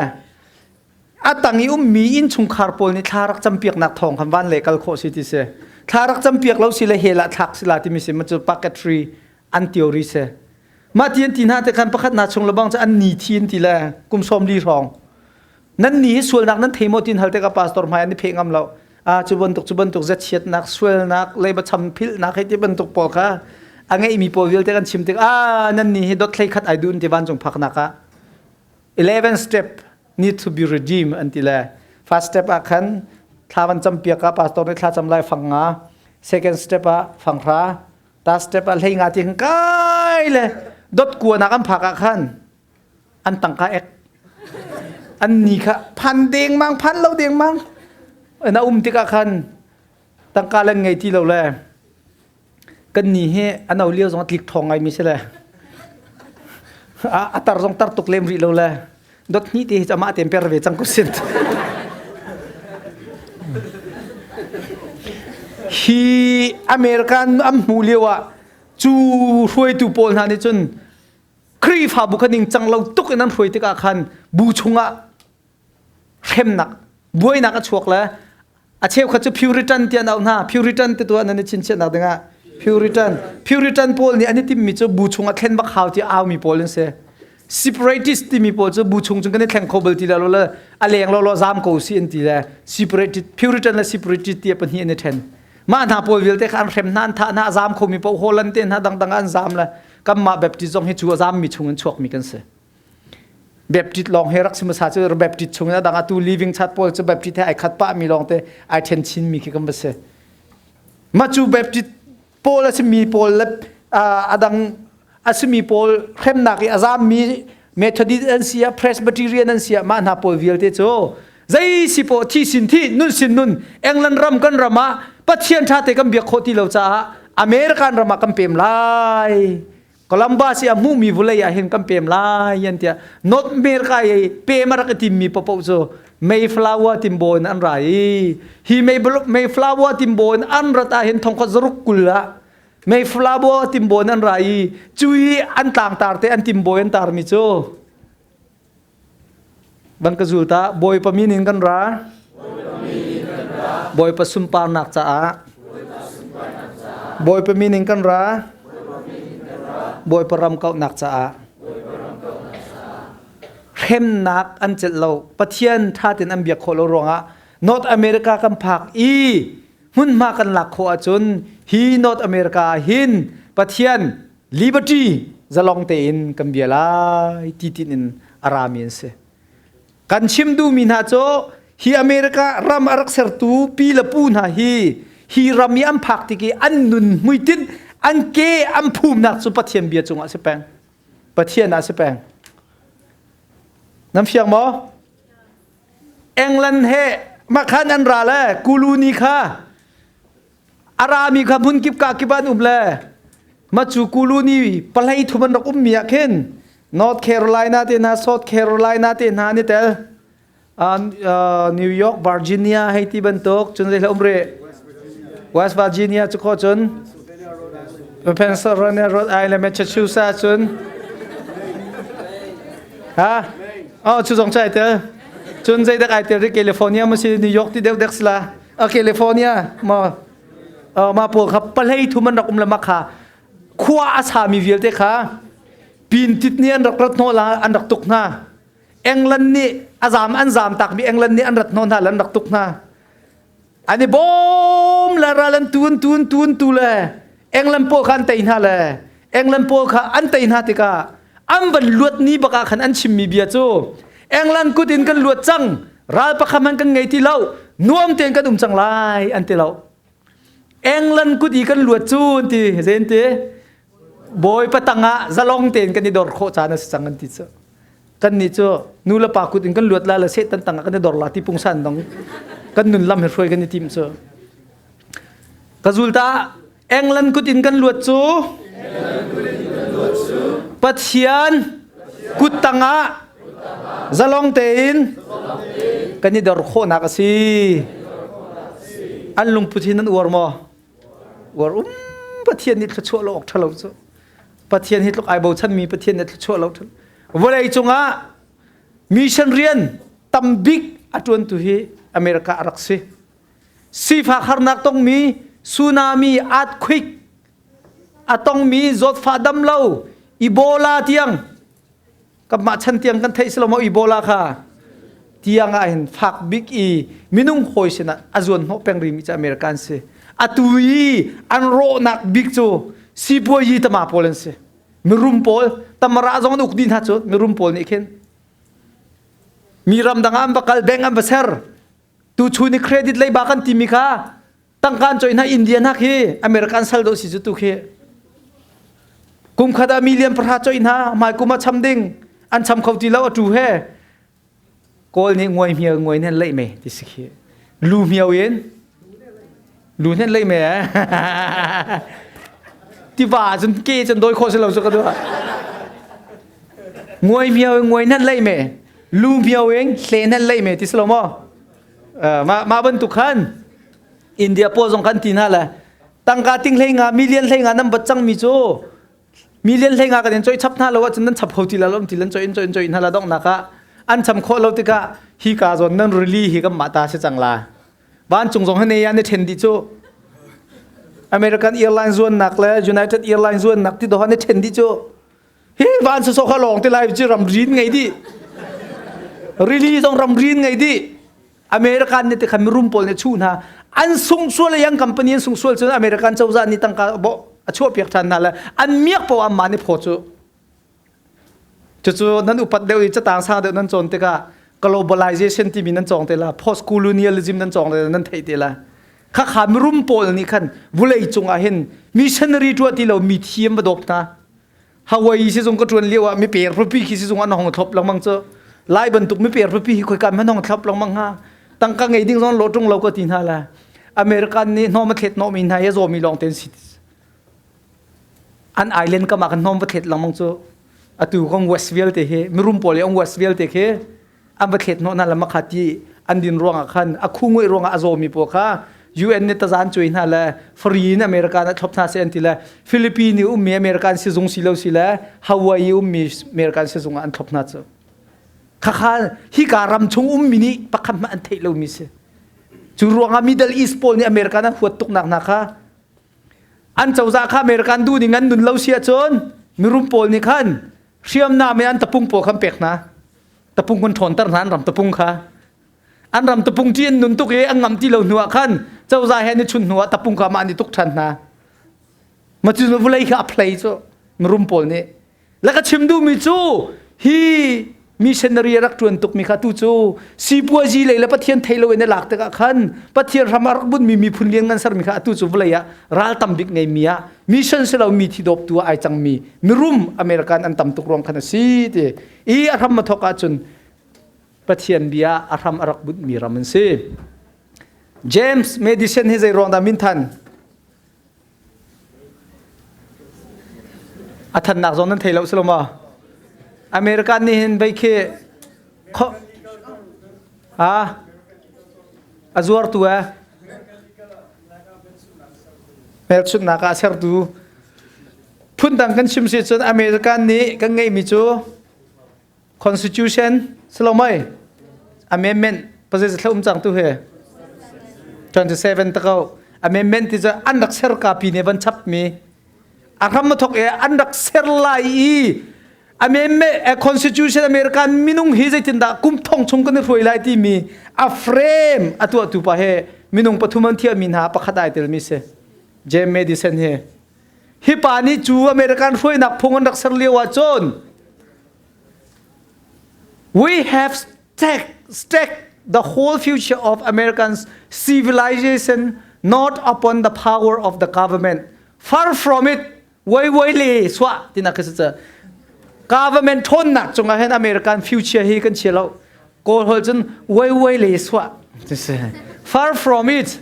A tang i ummi innchungkhar pawl nih thla rak campiaknak thawng khan van le kal khawh si ti si. Thla rak campiak lo si le hell ah thlak si la timi si ma cu purgatory an theory si. Mah ti an ti hna te khan pakhat hna chung lebang cu an ni thi an ti le kum 40 hrawng. Nan ni hi sualnak nan thei maw tin hal tikah pastor hmai an i pheh ngam lo. Ah cu bantuk cu bantuk zachiatnak sualnak leiba cham philhnak hei ti bantuk pawl kha a ngeihmi pawl vialte kan chim tik ah nan ni hi dot thlei khat ai dun ti vancung phaknak ah 11 step need to be redeemed an ti le first step ah khan thla van cam piak ah pastor nih thla cam lai fang nga second step ah fang hra third step ah hlei nga ti khan kai le dot kua nak an phak ah khan an tangka ek an ni kha phan deng mang phan lo deng mang na um tikah khan tangka len ngei ti lo le Kan ni hi a no lio zong a tlik ṭhawng ngaimi si le a tar zong tar tuk lem rih lo le dot hnih te hi cu amah tein per ve cang ko sin. Hi American an hmuh lio ah cu hruaitu pawl hna nih cun Khrihfabu kha ningcang lo tuk in an hruai tikah khan bu chungah hremnak buainak a chuak le a cheukhat cu Puritan ti an auh hna Puritan ti tu an i chinchiahnak dingah Puritan Puritan pawl nih an i timmi cu bu chungah thlen bak hau ti aumi pawl an si separatist timi pawl cu bu chung cun kan i thleng kho bal ti lo le a leng lo lo zam ko si an ti le separatist Puritan le separatist ti pahnih an i then mah hna pawl vialte kha an hrem hna an thah hna a zam khomi paoh Holland te hna dangdang an zam le kanmah Baptist zong hi cu a zammi chung in chuakmi kan si Baptist lawng he rak si hmasa cu Baptist chung in a dang atu living chat pawl cu Baptist he ai khat pah mi lawng te ai then chin mi khi kan va si. Mah cu Baptist pawl a simi pawl le a dang a simi pawl hremnak i a zam mi Methodist an si ah Presbyterian an si ah mah hna pawl vialte cu zei si poh thi sin thi nun sin nun England ram kan ram ah Pathian ṭha te kan biak khawh ti lo caah American ram ah kan pem lai Columbus i a hmuhmi vulei ah hin kan pem lai an tiah North America i pem a rak i timmi paohpaoh cu Mayflower timbaw in an ra i hi Mayflower timbaw in an rat ah hin thongkhat zaruk kul ah Mayflower timbaw in an ra i cu i an tlangtar te an timbaw an tarmi cu Van ka zul ta Bawipa min in kan ra Bawipa sunparnak caah Bawipa min in kan ra. Bawipa ram kauhnak caah hremnak an celh lo. Pathian ṭha tein an biak khawh lo ruangah North America kan phak i hmunhma kan lak khawh ahcun hi North America ah hin Pathian liberty zalong tein kan bia lai ti tin in a rami an si. Kan chim duhmi hna cu hi America ram a rak sertu pi le pu hna hi hi ram i an phak tik i an nun hmuitinh an ke an phumnak cu Pathian bia cungah si peng. Pathian ah si peng. Nan fiang maw? England he makhan an ra le Kuluni kha a rami kha hmun kip ka kip an um le macu Kuluni palei thum an rak ummi ah khin North Carolina te hna South Carolina te hna ni tel New York Virginia hei ti bantuk cun zei um re West Virginia cu kho cun Pennsylvania Rhode Island Massachusetts cun ha oh cu zong chai tel cun zei dak ai tel ri California ma si New York ti deuh dek sila a California ma ma pawl kha palei thum an rak um le ma kha khua a sami vialte kha pin tit nih an rak rat hnawh la an rak tuk hna England nih a zam an zam takmi England nih an rat hnawh hna le an rak tuk hna an i bawm le ral an tun tun tun tu le England pawl kha an tei hna le England pawl kha an tei hna tikah an van luat ni bak ah khan an chimmi bia cu England kut in kan luat cang ral pakhat hmanh kan ngei ti lo nuam tein kan um cang lai an ti lo England kut i kan luat cu an ti zein ti bawipa tangah zalong tein kan i dor khawh caan a si cang an ti cu kan nih cu nu le pa kut in kan luat la le satan tangah kan i dor la ti pungsan dong kan nun lam he hruai kan i tim cu Ka zulta England kut in kan luat cu Pathian kut tangah zalong tein kan i dor khawhnak a si. An lungput hi nan uar maw? Uar um Pathian nih thluachuah lo awk ṭhalo cu. Pathian hi tluk ai bochanmi Pathian nih thluachuah lo ṭhalo. Vawlei cungah mission rian tambik a ṭuantu hi America a rak si. Sifak harnak tongmi tsunami earthquake a tongmi zawtfah dam lo Ebola tiang kanmah chan tiang kan theih si lo maw Ebola kha tiang ah hin fak bik i minung hawi sinah a zuan hnawh peng rimi cu American si atu i an rawhnak bik cu sipuayi tama pawl an si mirum pawl tamara zong an uk dih hna cu mirum pawl nih khin mi ram dang ah an va kal bank an va ser Tuchun i credit leiba kan timi kha tangka an coih hna India hna khi American sal dawh si cu tu khi. Kum khat ah million pahra coih hna hmai kum ah cham ding an cham kho ti lo a tu he Kawl nih nguai hmiau nguai nen leih me ti si khi. Lu hmiau in lu nen leih me tiva cun ke cun doi kho si lo cu ka duh. Nguai hmiau in nguai nen leih me lu mio in hle nan lei me ti si lo maw mah mah bantuk khan India pawl zong kan ti hna le tangka ting hlei nga million hlei nga nan bat cang mi cu million hlei nga kan in choi chap hna lo ahcun nan chap kho ti la lo ti lan choi in choi in choi hna la dong nak ah an cham khawh lo tikah hi ka zawn nan rili hi kan mah ta si cang la vancung zong hi ne ya ne then di cu American Airlines zuan nak le United Airlines zuan nak ti do ne then di cu Hi van sawsawh kha lawng te lai cu ramrin ngei dih. Rili zong ramrin ngei dih. American nih te khan mirum pawl nih chuh hna. An sung sual le yang company an sung sual cun American cozah nih tangka bo a chuah piak than hna le an miak po an mah nih phaw cu. Cucu nan upat deuh i catang sang deuh nan cawn tikah globalization timi nan cawng te la post colonialism nan cawng te la nan theih te la khakha mirum pawl nih khan vulei cungah hin missionary tuah ti lo mi thiam va dawp hna Hawaii sizung ka ṭuan lio ah miper papi khi sizung an hong thlop lengmang cu lai bantuk miper papi hi khoika man hong thlop lengmang hnga tangka ngei ding zong lo ṭung lo ka ti hna la American nih hnawm a thlet hnawh mi hna hi zawmi lawng ten si an island kam ah kan hnawm va thlet lengmang cu atu kong west vialte hi mirum pawl i ang west vialte khi an va thlet hnawh hna le makha ti an din ruangah khan a khu nguih ruangah a zawmi pawl kha UN nih tazan cuai hna le free in America na thlop hna se an ti le Philippines i ummi American sizung si lo si le Hawaii ummi American sizung ah an thlop hna cu khakha hika ram chung ummi nih pakhat hmanh an theih lomi si cu ruangah Middle East pawl nih American an huat tuk nak hna kha an cozah kha American duh ning an nun lo si ahcun Mirum pawl nih khan hriamnam in an tapung pawl khan pek hna. Tapung kun ṭhawnter hna an ram tapung kha. An ram tapung ṭi an nun tuk i an ngam ti lo hnu ah khan cozah he an i chun hnu ah tapung kha mah an i tuk ṭhan hna. Ma cu vawlei kha a phlei cu mirum pawl nih. Le ka chim duhmi cu hi missionary a rak ṭuan tukmi kha tu cu sipuazi lei le Pathian thei loin a lak tikah khan Pathian ram a rak bunhmi miphun lianngan sermi kha atu cu vawlei ah ral tam bik ngeimi ah mission si lo mi thi dawptu ah ai cangmi mirum American an tam tuk ruang khan a si ti i a hram a thawk ahcun Pathian bia a hram a rak bunhmi ram an si. James Madison hi zei ruang dah min than? A thannak zong nan thei lo si lo maw? American nih hin vei khi kho ha a zuartu eh hmelchunhnak ah a sertu phundang kan chim si cun American nih kan ngeihmi cu Constitution silomai amendment pasal thla um cang tu he 27 ta ko amendment ti cu an rak ser ka pi ne van chap mi a ram thok e an rak ser lai i amendment constitution American minung hi zeitin dah kum thong chung kan i hruai lai ti mi a frame a tuah tu pa he minung pathum an thiam mi hna pakhat ai tel mi si James Madison he hi pa nih cu American hruainak phung an rak ser lio ah cun We have stacked, stacked the whole future of American civilization not upon the power of the government. Far from it, wai wai le swa tina ka sa government ṭhawnnak cungah hin American future hi kan chia lo. Kawl holh cun wai wai le swa. Far from it.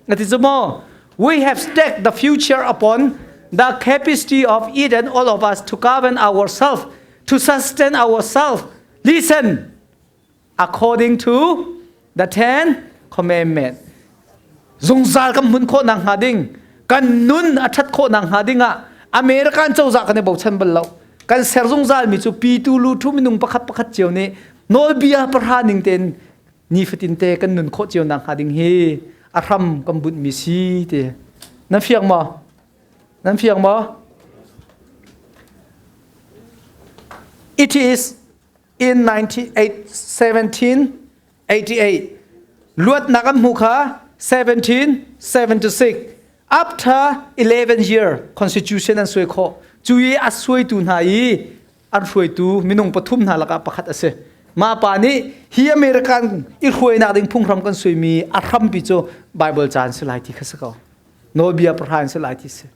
Ngati cu maw? We have staked the future upon the capacity of each and all of us to govern ourselves, to sustain ourselves. Listen, according to the Ten Commandments. Zungzal kan hmun khawh nak hnga ding, kan nun a ṭhat khawh nak hnga ding ah American cozah kan i bochan bal lo. Kan ser zungzal mi cu pitu lu thu minung pakhat pakhat cio nih nawlbia pahra ning tein nifatin te kan nun khawh cio nak hnga ding hi a hram kan bunhmi si ti nan fiang maw nan fiang maw It is in 98 1788 luatnak an hmu kha 1776 after 11 year constitution an suai khawh cu i a suaitu hna i an hruaitu minung pathum hna lakah pakhat a si. Mah pa nih hi American i hruainak ding phunghram kan suimi a hrampi cu Bible ca an si lai ti kha si ko. Nawlbia pahra an si lai ti si.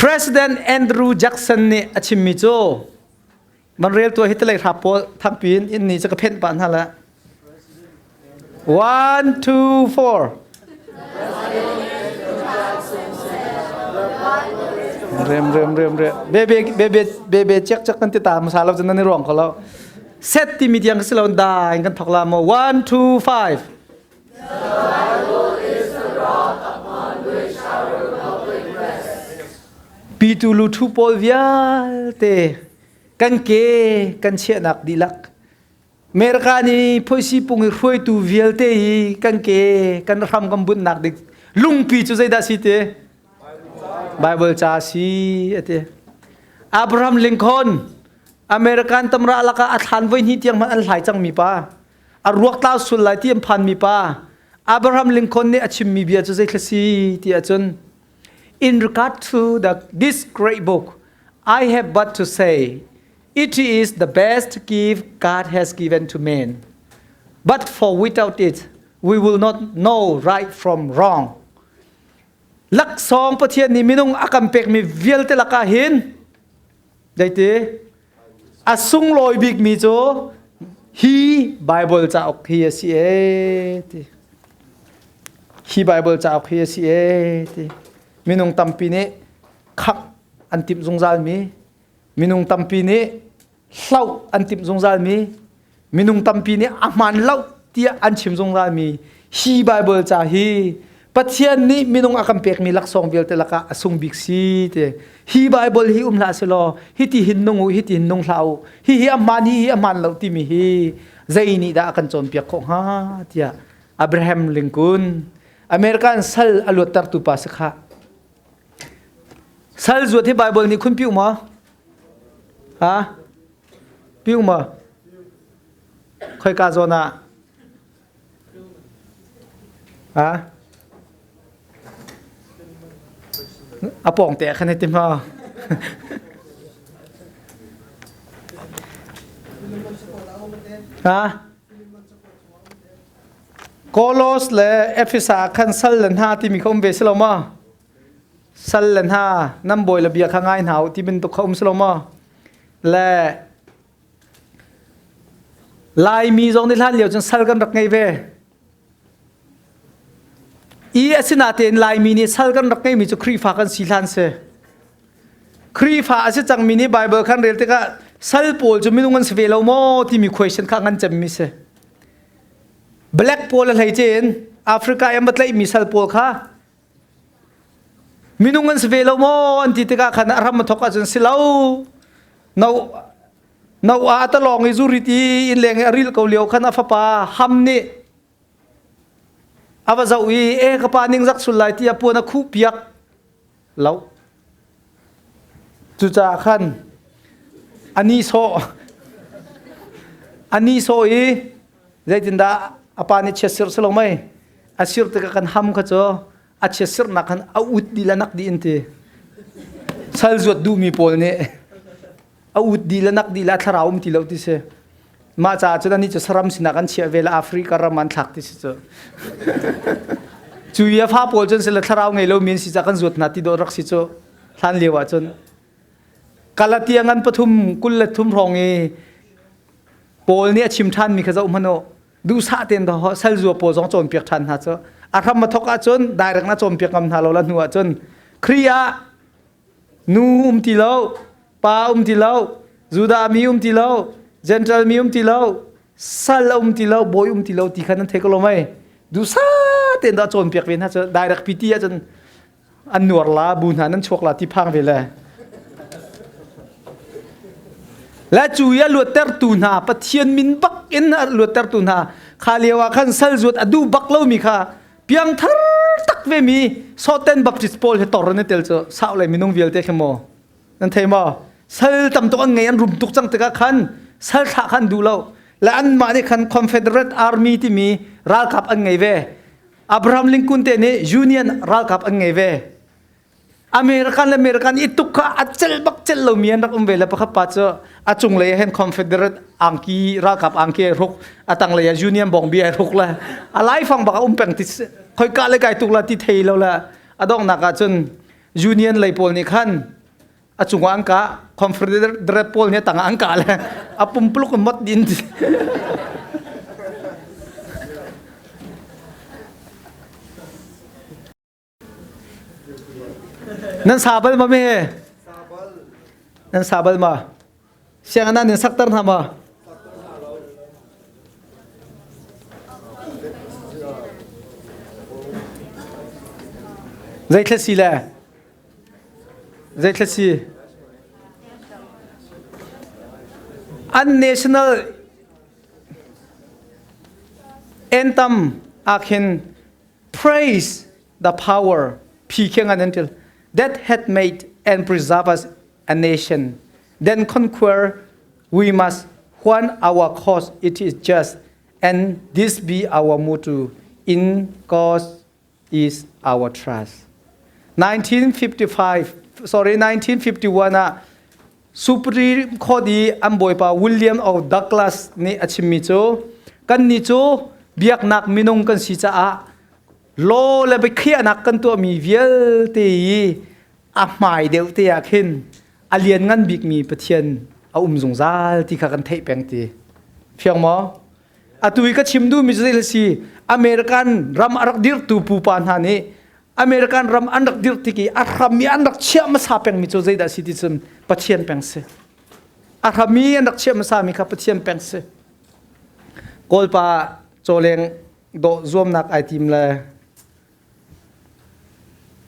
President Andrew Jackson nih a chimmi cu man rel tuah hi talei hra pawl thangpi in inn ni cu ka phenh pah hna la. 1 2 4 Rem rem rem rem bebe bebe bebe chek chek kan ti ta masa lo cun nan i ruang kho lo set ti mi tiang si lo da in kan thok la mo 1 2 5 Pitu lu thu pawl vialte kan ke kan chiahnak dihlak America nih phoisi pung i hruaitu vialte hi kan ke kan hram kan bunhnak ding lungpi cu zeidah si ti Bible ca si ati Abraham Lincoln American tamra laka a thlan voi hnih tiang hmanh an hlai cangmi pa a ruak tlau sul lai ti an phanmi pa Abraham Lincoln nih a chimmi bia cu zeithla si ti ahcun in regard to the this great book I have but to say It is the best gift God has given to man. But for without it, we will not know right from wrong. Laksawng Pathian nih minung a kan pekmi vialte lakah hin zeiti a sunglawi bikmi cu hi Bible cauk hi a si ee ti. Hi Bible cauk hi a si ee ti. Minung tampi nih khak an timh zungzalmi Minung tampi nih hloh an timh zungzalmi, minung tampi nih a hmaan lo tiah an chim zungzalmi hi Baibal ca hi Pathian nih minung a kan pekmi laksawng vialte lakah a sung bik si ti. Hi Baibal hi um hlah selaw hiti hin nung u, hiti hin nung hlah u, hihi a hmaan, hihi a hmaan lo timi hi zei nih dah a kan cawnpiak khawh hnga tiah Abraham Lincoln American sal a luattertu pa si khah. Sal zuat hi Bible nih khun piu ma? Ha? Piu ma? Khoika zawn ah? Ha? A pawng te khan ti ma? Ha? Kolos le Efesa khan sal le hna timi kha um ve si lo ma? Sal le hna nan bawi le bia kha ngai hna u ti bantuk kha um si lo maw? Le Laimi zong nih hlan lio cun sal kan rak ngei ve. I asinatein Laimi nih sal kan rak ngeimi cu Khrihfa kan si hlan si. Khrihfa a si cangmi nih Bible khan rel tikah sal pawl cu minung an si ve lo maw timi question kha ngan cemmi si. Black pawl a hlei in Africa i an va tlaihmi sal pawl kha Minung an si ve lo maw an ti tikah khan a ram a thawk ahcun si lo. No no a talawng i zurit i inn leng i a ril ko lio khan a fapa Ham nih a va zoh i e ka pa ning zak sul lai ti a puan a khuh piak lo. Cucaah khan ani sawh ani sawh i zeitindah a pa nih chiat sirh si lo mei a sirh tikah kan ham kha cu a chiat sirhnak khan a ut dih le nak dih in ti sal zuat duhmi pawl nih a ut dih le nak dih le a thlarau um ti lo ti si mah caah cun anih cu saram sinah kan chiah ve le Africa ram an thlak ti si cu cu i a fa pawl cun sila thlarau ngei lo mi an si ca kan zuat hna ti dawh rak si cu hlan lio ah cun Galatia ngan pathum 23 hrawng i Paul nih a chim ṭhanmi kha zoh hmanh u duhsah tein sal zua pawl zong cawnpiak ṭhan hna cu a hram a thawk ahcun direct na cawnpiak ngam hna lo la hnu ahcun Khrih ah nu um ti lo pa um ti lo Judah mi um ti lo Gentile mi um ti lo sal um ti lo bawi um ti lo ti kha nan thei ko lo mei duhsah tein dah cawnpiak ve hna cu direct PT ahcun an nuar la bu hna nan chuak la ti phang ve le le cu i a luattertu hna Pathian min bak in a luattertu hna kha lio ah khan sal zuat a duh bak lomi kha piangthar tak ve mi Soten Baptist pawl he tor an tel cu sau le minung vialte khi maw nan thei maw sal tam tuk an ngei an rum tuk cang tikah khan sal thlah khan duh lo le anmah nih khan Confederate Army timi ralkap an ngei ve Abraham Lincoln te nih Union ralkap an ngei ve. American le American i tuk kha a cel bak cel lomi an rak um ve le pakhat pa cu a cunglei ah hin Confederate angki ralkap angki ai hruk a tanglei ah Union bawngbi ai hruk le a laifang bak a um peng ti khoika le kai tuk la ti thei lo le a donghnak ah cun Union lei pawl nih khan a cungah an kah Confederate pawl nih a tangah an kah le a pumpuluk in mot din nan sa bal ma me nan sa bal ma siang nan in saktar hna ma zei thla si le Zeithla si? An national anthem ah khin praise the power phi khe ngan an til that had made and preserve us a nation then conquer we must when our cause it is just and this be our motto in God's is our trust. 1955 sorry 1951 ah Supreme Court i an bawipa William of Douglas nih a chimmi cu kannih cu biaknak minung kan si caah law le biakhiahnak kan tuahmi vialte i a hmai deuh te ah khin a lianngan bikmi Pathian a um zungzal ti kha kan theih peng ti fiang maw Atu i ka chim duhmi cu zei si American ram a rak dirtu pupa hna nih American ram an rak dirh tik i a hram i an rak chiah hmasa pengmi cu zeidah si ti cun Pathian peng si. A hram i an rak chiah hmasa mi kha Pathian peng si. Kawlpa cawleng dawh zuamnak ai tim le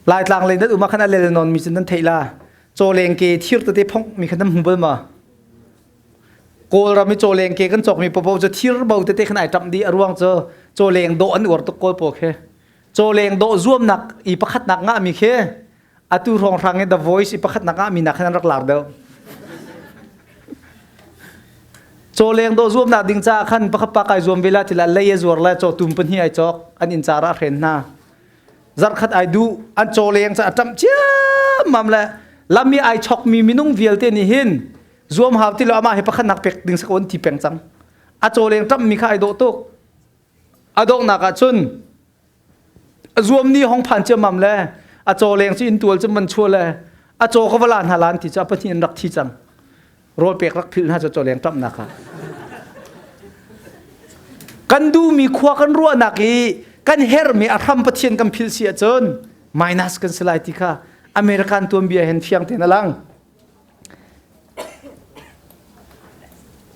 Laitlang lei nan um ah khan a lel nawn mi cu nan theih la. Cawleng ke thir tete phongh mi kha nan hmu bal ma? Kawlram i cawleng ke kan cawk mi popo cu thir bo tete khan ai ṭamh dih a ruang cu cawleng dawh an uar tuk kawl pawl khi. Cawleng dawh zuamnak i pakhatnak ngah mi khi Atu hrawnghrang i The Voice i pakhat nak ah mi nak khan an rak lar deuh. Caw leng dawh zuamnak ding caah khan pakhat pa kai zuam ve la tila lei a zuar le caw tum pahnih ai cawk an inn car ah hren hna. Zarkhat ai duh an caw leng ca a ṭamh ciammam le lam i ai chokmi minung vialte nih hin zuam hau ti lo amah hi pakhat nak pek ding sakawn ti peng cang. A caw leng ṭamhmi kha ai dawh tuk. A donghnak ah cun a zuam ni hong phan ciammam le a caw leng cu inn tual cu man chua le a caw ka va la hna lan ti cu a pahnih in rak thi cang rawl pek rak philh hna cu caw leng ṭamhnak ah kan duhmi khua kan ruahnak i kan herhmi a hram Pathian kan philh si ahcun minus kan si lai ti kha American tuanbia hin fiang tein a lang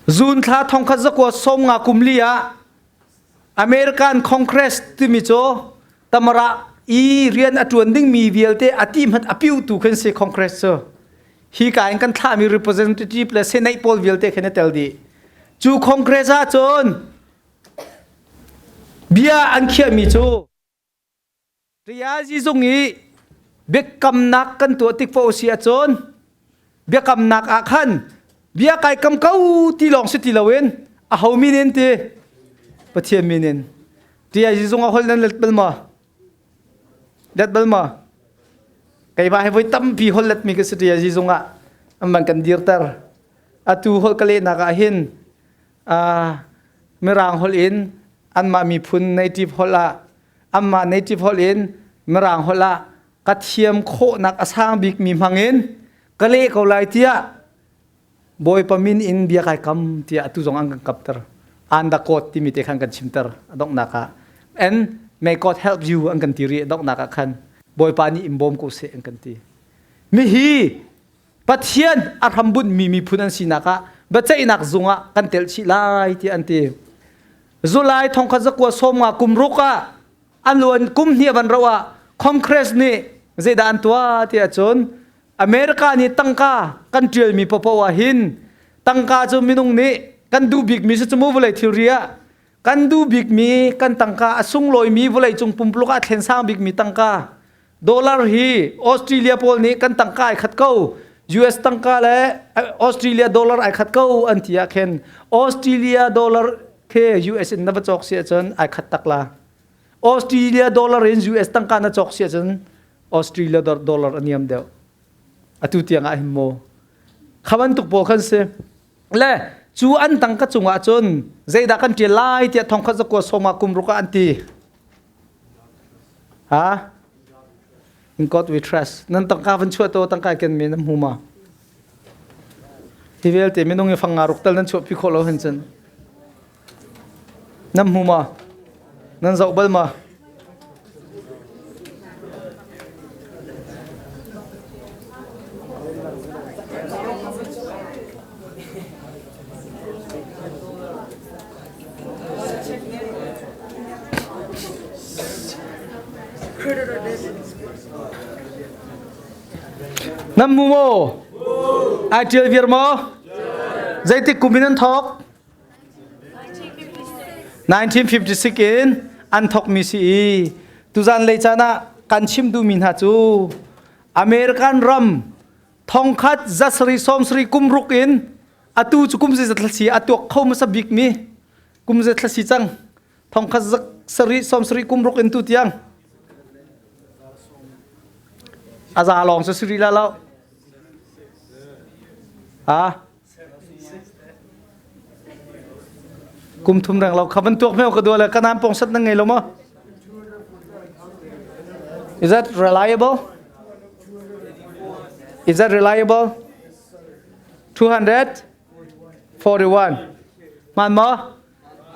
Zun thla thongkhat zakua som nga kum li ah American Congress timi cu tamara i rian a ṭuan dingmi vialte a ti hmanh a piutu khin si Congress cu. Hi ka in kan thlahmi representative le Senate pawl vialte khin a tel dih. Cu Congress ah cun bia an khiahmi cu Riazi zung i biakamnak kan tuah tik paoh si ahcun biakamnak ah khan bia kai kam ko ti lawng si ti loin aho min in ti Pathian min in Riazi zung ah holh nan let bal maw let bal maw keimah hi voi tampi holh letmi ka si Riazi zung ah an van kan dirter atu holh ka lehnak ah hin mirang holh in anmah miphun native holh ah Amah native holh in Mirang holh ah ka thiam khawhnak a sang bikmi hmangin ka leh ko lai tiah Bawipa min in bia kai kam tiah atu zong an kan kapter. An the code timi te khan kan chimter a donghnak ah. And may God help you an kan ti rih a donghnak ah khan Bawipa nih in bawm ko seh an kan ti. Mihi Pathian a hrambunh mi miphun an sinak ah biaceihnak zung ah kan telh chih lai tiah an ti. Zulai thongkhat zakua sawmnga kum ruk ah an luan kum hnih van ro ah Congress nih zeidah an tuah tiah cun America nih tangka kan ṭialmi paohpaoh ah hin tangka cu minung nih kan duh bikmi si cu mu vawlei thilri ah kan duh bikmi kan tangka a sunglawimi vawlei cung pumpuluk ah thlen sang bikmi tangka Dollar hi Australia pawl nih kan tangka ai khat ko. US tangka le Australia dollar ai khat ko an ti ah khin Australia dollar khi US in na va cawk si ahcun ai khat tak la. Australia dollar in US tangka na cawk si ahcun Australia dollar a niam deuh. Atu tiang ah hin maw. Kha bantuk pawl khan si. Le cu an tangka cungah cun zeidah kan ṭial lai tiah thongkhat zakua sawma kum ruk ah an ti. Ha? In God we trust. Nan tangka van chuah to tangka ken mi nan hmu ma? Hi vialte minung i fang nga ruk tal nan chuah pi khawh lo hin cun. Nan hmu ma? Nan zoh bal ma? Nan mu maw? Ai ṭial viar maw? Zeitik kum in an thawk? 1956 in an thawkmi si i tuzan lei caan ah kan chim duhmi hna cu American ram thongkhat zasarih sawmsarih kum ruk in atu cu kum zeizat thla si a tuak kho hmasa bik mi kum zeizat thla si cang thongkhat zak sarih sawm sarih kum ruk in tu tiang a za lawng cu siri la lo ha kum thum reng lo kha ban tuak meo ka dua le ka nam pong sat na ngei lo ma Is that reliable? Is that reliable? 241. Man maw?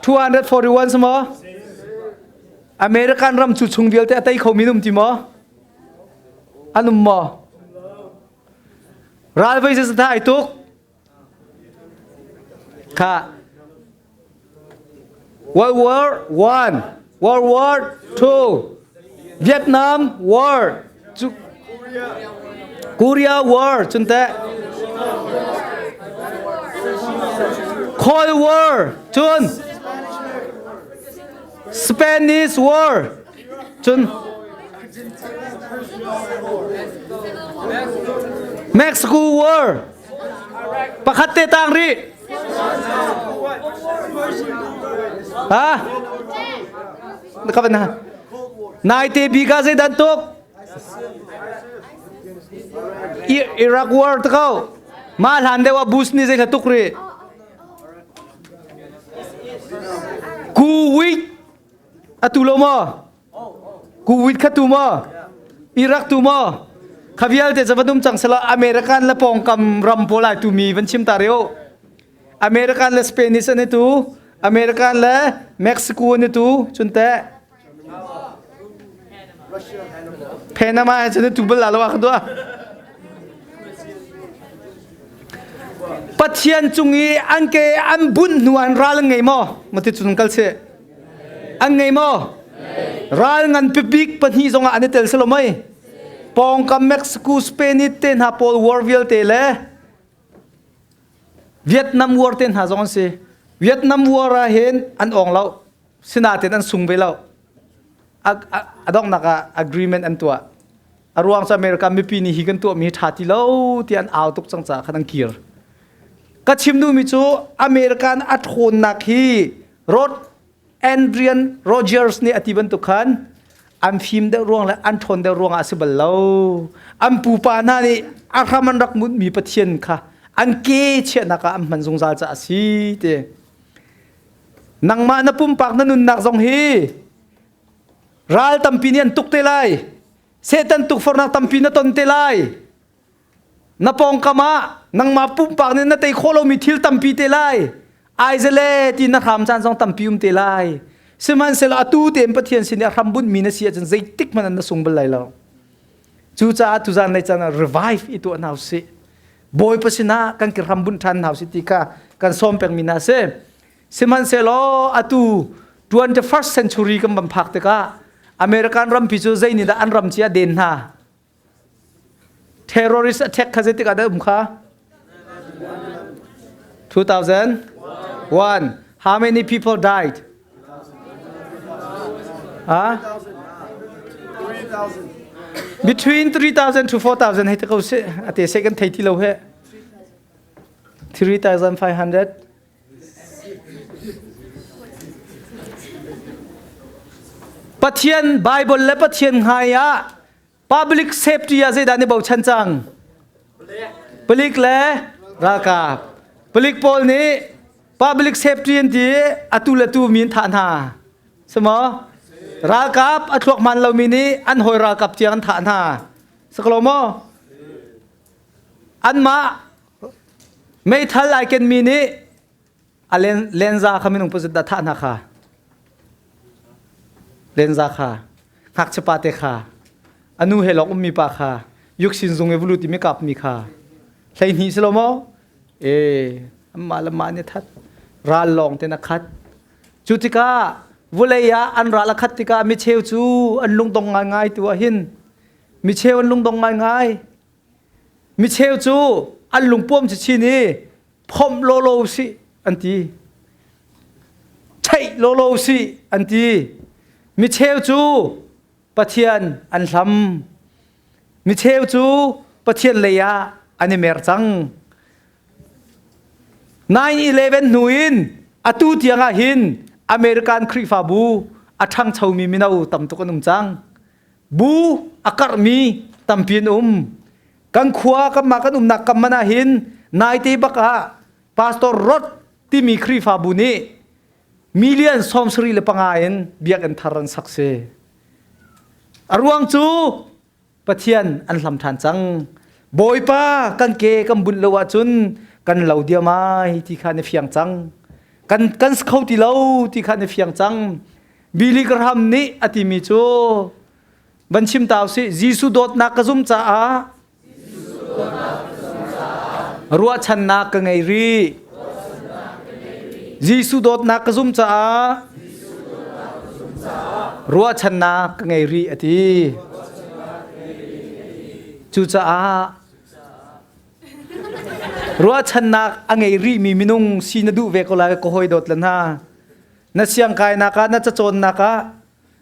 241 si maw? American ram cu chung vialte a tei kho mi um ti maw? An um maw? Ral voi zeizat ai tuk? Kha. World War One, World War Two, Vietnam War, Korea War, cun teh Cold War, cun Spanish War, cun. Mexico War. Pakhat te tang rih. Ha? Ka van ha. Naite bika zei dan tuk? Iraq War te ko. Ma hlan deuh ah Bush nih zei hla tuk rih. Kuwait atu lo maw? Kuwait kha tu maw? Iraq tu maw? Kha vialte cu van um cang selaw American le pawngkam ram pawl ai tumi van chim ta rih u. American le Spanish an i tu, American le Mexico an i tu, cun teh Panama he cun tu bal la lo ah ka duah. Pathian cung i an ke an bunh hnu an ral an ngei maw? Mati cun kal sih. An ngei maw? Ral ngan pibik pahnih zongah an i tel silo mei? Pawngkam Mexico, Spain te hna pawl war vialte le Vietnam war te hna zong an si. Vietnam war ah hin an awng lo. Sinain an sung ve lo. A donghnak ah agreement an tuah. A ruang cu America mipi nih hi kan tuahmi hi ṭha ti lo ti an au tuk cang caah khan an kir. Ka chim duhmi cu American a ṭhawnnak hi Rod Andrian Rogers nih a ti bantuk khan an fim deuh ruang le an ṭhawn deuh ruangah a si bal lo. An pupa hna nih a hram an rak munhmi Pathian kha an ke chiahnak ah an hman zungzal caah a si ti. Nangmah na pumpak na nunnak zong hi ral tampi nih an tuk te lai. Satan tukforhnak tampi na ton te lai. Na pawngkam ah nangmah pumpak nih na tei khawh lomi thil tampi te lai. Aizale ti na hram caan zong tampi um te lai. Sihmanhsehlaw atu tein Pathian sin i a hram bunhmi na si ahcun zeitik hmanh na sung bal lai lo. Cucaah tuzan lei caan ah revive i tuah hna usih. Bawipa sinah kan ki hram bunh ṭhan hna usih ti kha kan sawm pengmi hna a si. Sihmanhsehlaw atu 21st century kan van phak tikah American rampi cu zei nih dah an ram ci a den hna? Terrorist attack kha zeitik ah dah um kha? 2001. How many people died? Huh? Between 3,000 to 4,000 hei te ko si. Ate se kan thei ti lo he. 3,500. Pathian Bible le Pathian ngai ah public safety ah zeidah ni bochan cang? Palik le ralkap. Palik pawl nih public safety an ti atu le tu mi an thah hna. Simo? Ralkap a thluak hman lomi nih an hawi ralkap tiang an thah hna. Saklo maw? Anmah meithal ai kenmi nih a lenza kha minung pazit dah thah hna kha. Lenza kha ngakchia pa te kha anu he lawng ummi pa kha yuksin zung i vulu timi kapmi kha 12 si lo maw? E amah le mah nih that ral lawng te na khat. Cu tikah vulei ah an ral a khat tikah micheu cu an lungdong ngaingai tu ah hin micheu an lungdong ngaingai. Micheu cu an lungpuam chinchin i phomh lawlaw sih an ti. Theih lawlaw sih an ti. Micheu cu Pathian an hlam. Micheu cu Pathian lei ah an i mer cang. 9/11 hnu in atu tiang ah hin American Khrihfabu a ṭhangchomi mino tam tuk an um cang. Bu a karhmi tampi an um. Kan khua kanmah kan umnak kam man ah hin naite bak ah Pastor Rod timi Khrihfabu nih million 75 in biakinn thar an sak si. A ruang cu Pathian an hlam ṭhan cang. Bawipa kan ke kan bunh lo ahcun kan lo diam ai ti kha na fiang cang. Kan kan kho ti lo ti kha na fiang cang. Billy Graham nih a timi cu van chim ta usih Jesuh dawtnak ka zum caah ruahchannak ka ngei rih. Jesuh dawtnak ka zum caah ruahchannak ka ngei rih a ti. Cucaah ruahchannak a ngei rihmi minung si na duh ve ko lai ka hawi dawt le hna. Na siangkainak ah na cacawnnak ah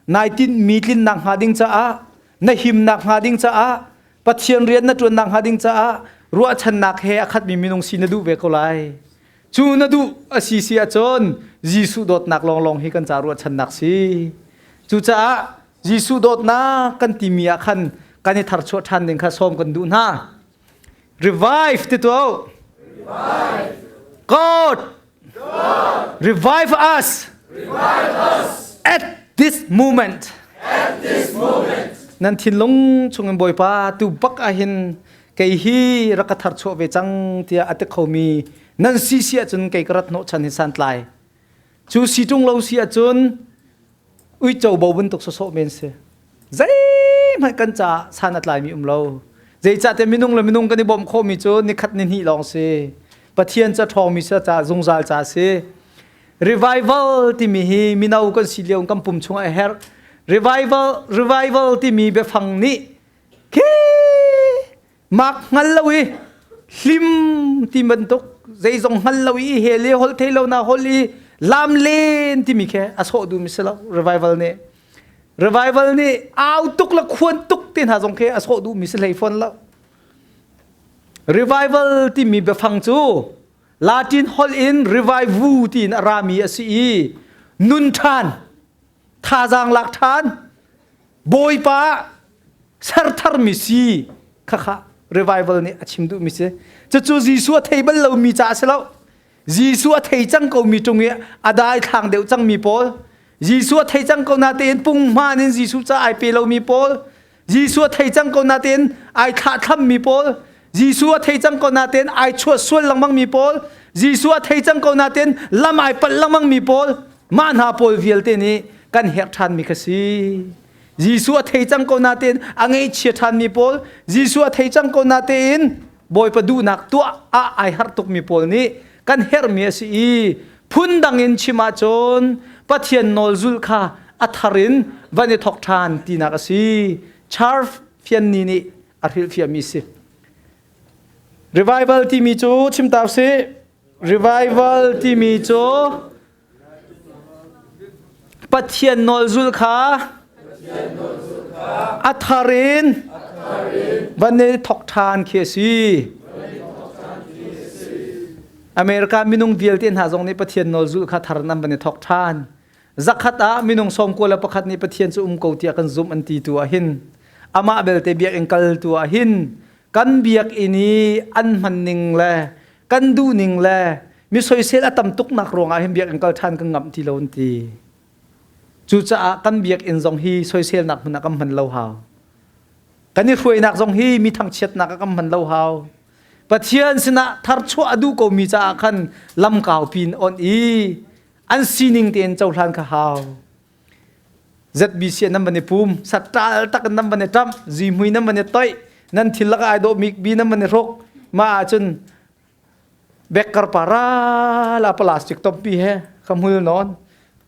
nai tinhmi tlinnak hnga ding caah Na himnak hnga ding caah Pathian rian na ṭuannak hnga ding caah ruahchannak he a khatmi minung si na duh ve ko lai. Cu na duh a si si ahcun Jesuh dawtnak lawnglawng hi kan ca ruahchannak si. Cucaah Jesuh dawtnak kan timi ah khan kan i tharchuah ṭhan ding kha sawm kan duh hna. Revive ti tuah. God, God revive us, revive us at this moment. At this moment. Nan thinlung chungin Bawipa tu bak ahhin kei hi rak ka tharchuah ve cang tiah a ti khomi nan si si ahcun kei ka rat hnawh chan hi santlai. Cu si ṭung lo si ahcun uico bo bantuk sawsawh men si. Zeihmanh kan caah san a tlaimi um lo. Zeicahtiah minung le minung kan i bawmh khawhmi cu nikhat ni hnih lawng si. Pathian ca ṭhawngmi sa ca zungzal ca si. Revival timi hi mino kan si lio kan pum chungah a herh. Revival revival timi biafang nih khi mak hngal lo i hlim ti bantuk zeizong hngal lo i he le hol thei lo na hol i lam len timi khe a sawh duhmi si lo revival nih revival nih au tuk le khuan tuk te hna zong khi a sawh duhmi si hlei fawn lo revival timi biafang cu Latin holh in revivu tiin a rami a si i nun ṭhan thazaang lak ṭhan Bawipa sertharmi si khakha revival nih a chim duhmi si. Cucu Jesuh a thei bal lomi ca a si lo. Jesuh a thei cang komi ṭung i a dai thlang deuh cangmi pawl, Jesuh a thei cang ko natein punghman in Jesuh ca ai pe lomi pawl, Jesuh a thei cang ko natein ai thlahthlammi pawl, Jesuh a thei cang ko natein ai chuah sual lengmangmi pawl, Jesuh a thei cang ko natein lam ai palh lengmangmi pawl, mah hna pawl vialte nih kan herh ṭhanmi kha si. Jesuh a thei cang ko natein a ngaihchia ṭhanmi pawl, Jesuh a thei cang ko natein Bawipa duhnak tuah ah ai harh tukmi pawl nih kan herhmi a si i phundang in chim ahcun Pathian nawl zulh kha a thar in van i thawk ṭhan tinak a si. Charles Fianni nih a hrilhfiahmi si. Revival timi cu chim ta usih. Revival timi cu Pathian nawl zulh kha a thar in van i thawk ṭhan khi a si. America minung vialte hna zong nih Pathian nawl zulh kha thar in an van i thawk ṭhan. Zakhat ah minung 91 nih Pathian cu um ko tiah kan zumh an ti tu ah hin amah belte biakinn kal tu ah hin kan biakinn i an hman ning le kan duh ning le mi soisel a tam tuk nak ruangah hin biakinn kal ṭhan kan ngamh ti lo an ti. Cucaah kan biakinn zong hi soiselnak hmun ah kan hman lo hau. Kan i hruainak zong hi mi thangchiatnak ah kan hman lo hau. Pathian sinah tharchuah a duh komi caah khan lam kau pin on i an sining tein cohlan kha hau. ZBC nan van i pum, sattal tak in nan van i ṭamh, zihmui nan van i toih, nan thil lakah ai dawh mik bi nan van i hruk. Mah ahcun bekkar para la plastic tompi he ka hmul nawn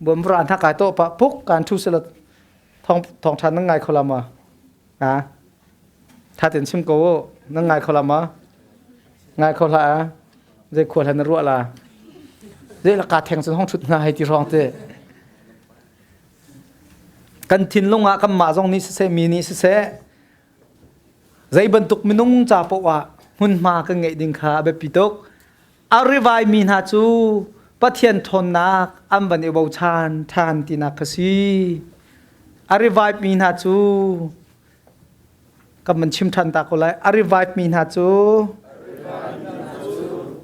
bom ra hna kai to pa puk kan thu sela thong thong than nan ngai khola ma a tha ten chim ko nan ngai khola ma ngai kho hlah a zei khual han na ruah la zei la ka theng cun hong thut nga hei ti rong te kan thinlung ah kan mah zong nih siseh mi nih siseh zei bantuk minung ca paoh ah hmunhma kan ngeih ding kha a biapi tuk a rivai mi hna cu Pathian ṭhawnnak an van i bochan ṭhan tinak kha si a revive mi hna cu Kan van chim ṭhan ta ko lai. A revive mi hna cu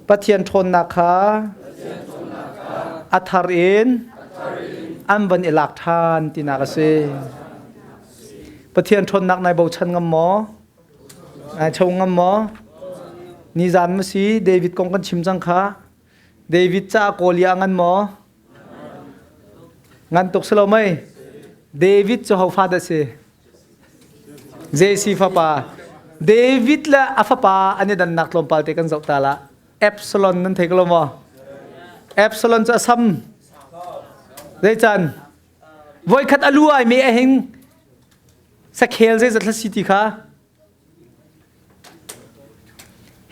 Pathian ṭhawnnak kha a thar in an van i lak ṭhan tinak a si. Pathian ṭhawnnak nai bochan ngam maw? Nai cho ngam maw? Nizan ma si David kong kan chim cang kha. David ca kawl i a ngan maw? Ngan tuk si lo mei? David cu ho fa dah si? Jesse fapa David le a fapa an i dannak tlawmpal te kan zoh ta la. Absalom nan thei ko lo maw? Absalom cu a sam. Zeican? Voikhat a lu ai mi a hing sakhel zeizat hla si ti kha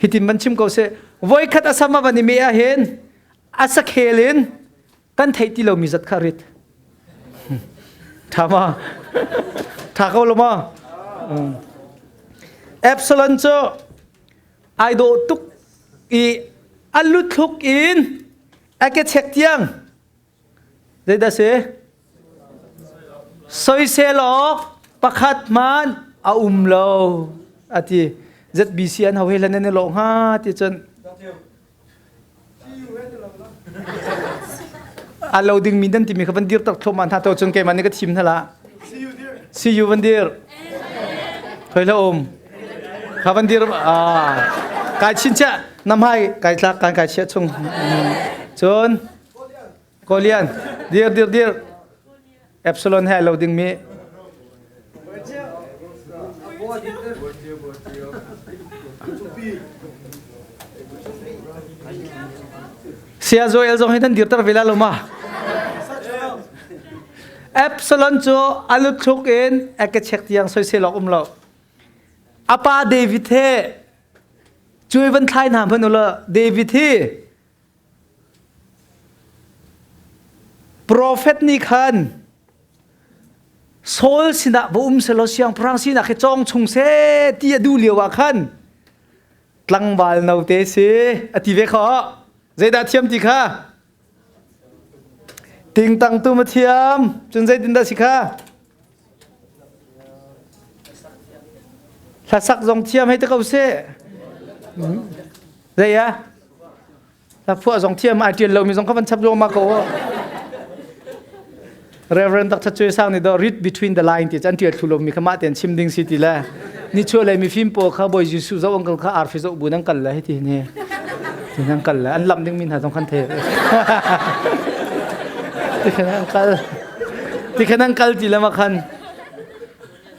hitin van chim ko seh voikhat a sam a van i me ah hin a sakhel in kan theih ti lomi zat kha rit. Tha ma? Tha ko lo ma? Absalom cu ai dawh tuk i a luthluk in a ke chek tiang zeidah si soisel awk pakhat hmanh a um lo ati ZBC an ho he lan nan i lawh hnga ti cun a lo ding mi nan timi kha van dir tak thluahmah hna to cun keimah nih ka thim hna la CU van dir khoi la um kha van dir ah kai chin chia nam hai kai tlak kan kai chia chung cun Kolian dir dir dir Epsilon he lo ding mi Sia Joel zong hi nan dirter ve la lo ma? Absalom cu a luthluk in a ke chek tiang soisel awk um lo. A pa David he cuai van thlai hna hmanh ulaw David hi Profet nih khan Saul sinah va um selaw siangpahrang sinak hi cawng chung seh ti a duh lio ah khan tlangval note si a ti ve kho. Zeidah thiam ti kha? Tingtang tu ma thiam. Cun zeitindah si kha? Hlasak zong thiam hei te ko seh. Zei ah? Hla phuah zong thiam ai ṭial lomi zong kha van chap ma ko. Reverend Dr. Choi Sang nih do read between the line ti an ṭial thlu lomi kha mah tein chim ding si ti le ni chuah lei mifim pawl kha Bawi Jesuh zoh uncle kha arfi zoh bu nan kal le hi ti ni ti nan kal le an lamh ding mi hna zong khan the ti khan an kal ti khan an kal ti le ma khan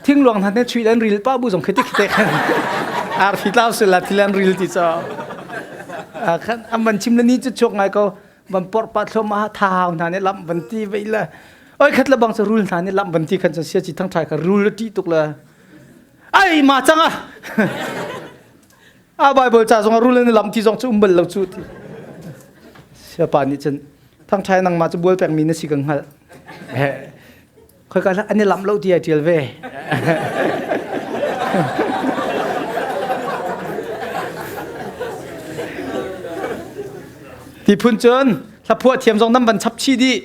thingluang hna ne chui an ril pa bu zong khiti khite khan arfi tlau sila thil an ril ti cho khan an van chim le ni chu chuk ngai ko van por pa thlo ma thau hna ne lam van ti vei la oi khat la bang sa rul hna ne lam van ti khan sia chi thang thai kha rul ti tuk la ai ma changa a bible cha zong rul ne lam ti zong chu umbal lo chu ti sia pa ni chen thang thai nang ma chu bual pek mi na si kang hal Khoika an i lamh lo ti ai ṭial ve. Ti phun cun hlaphuah thiam zong nan van chap chih dih.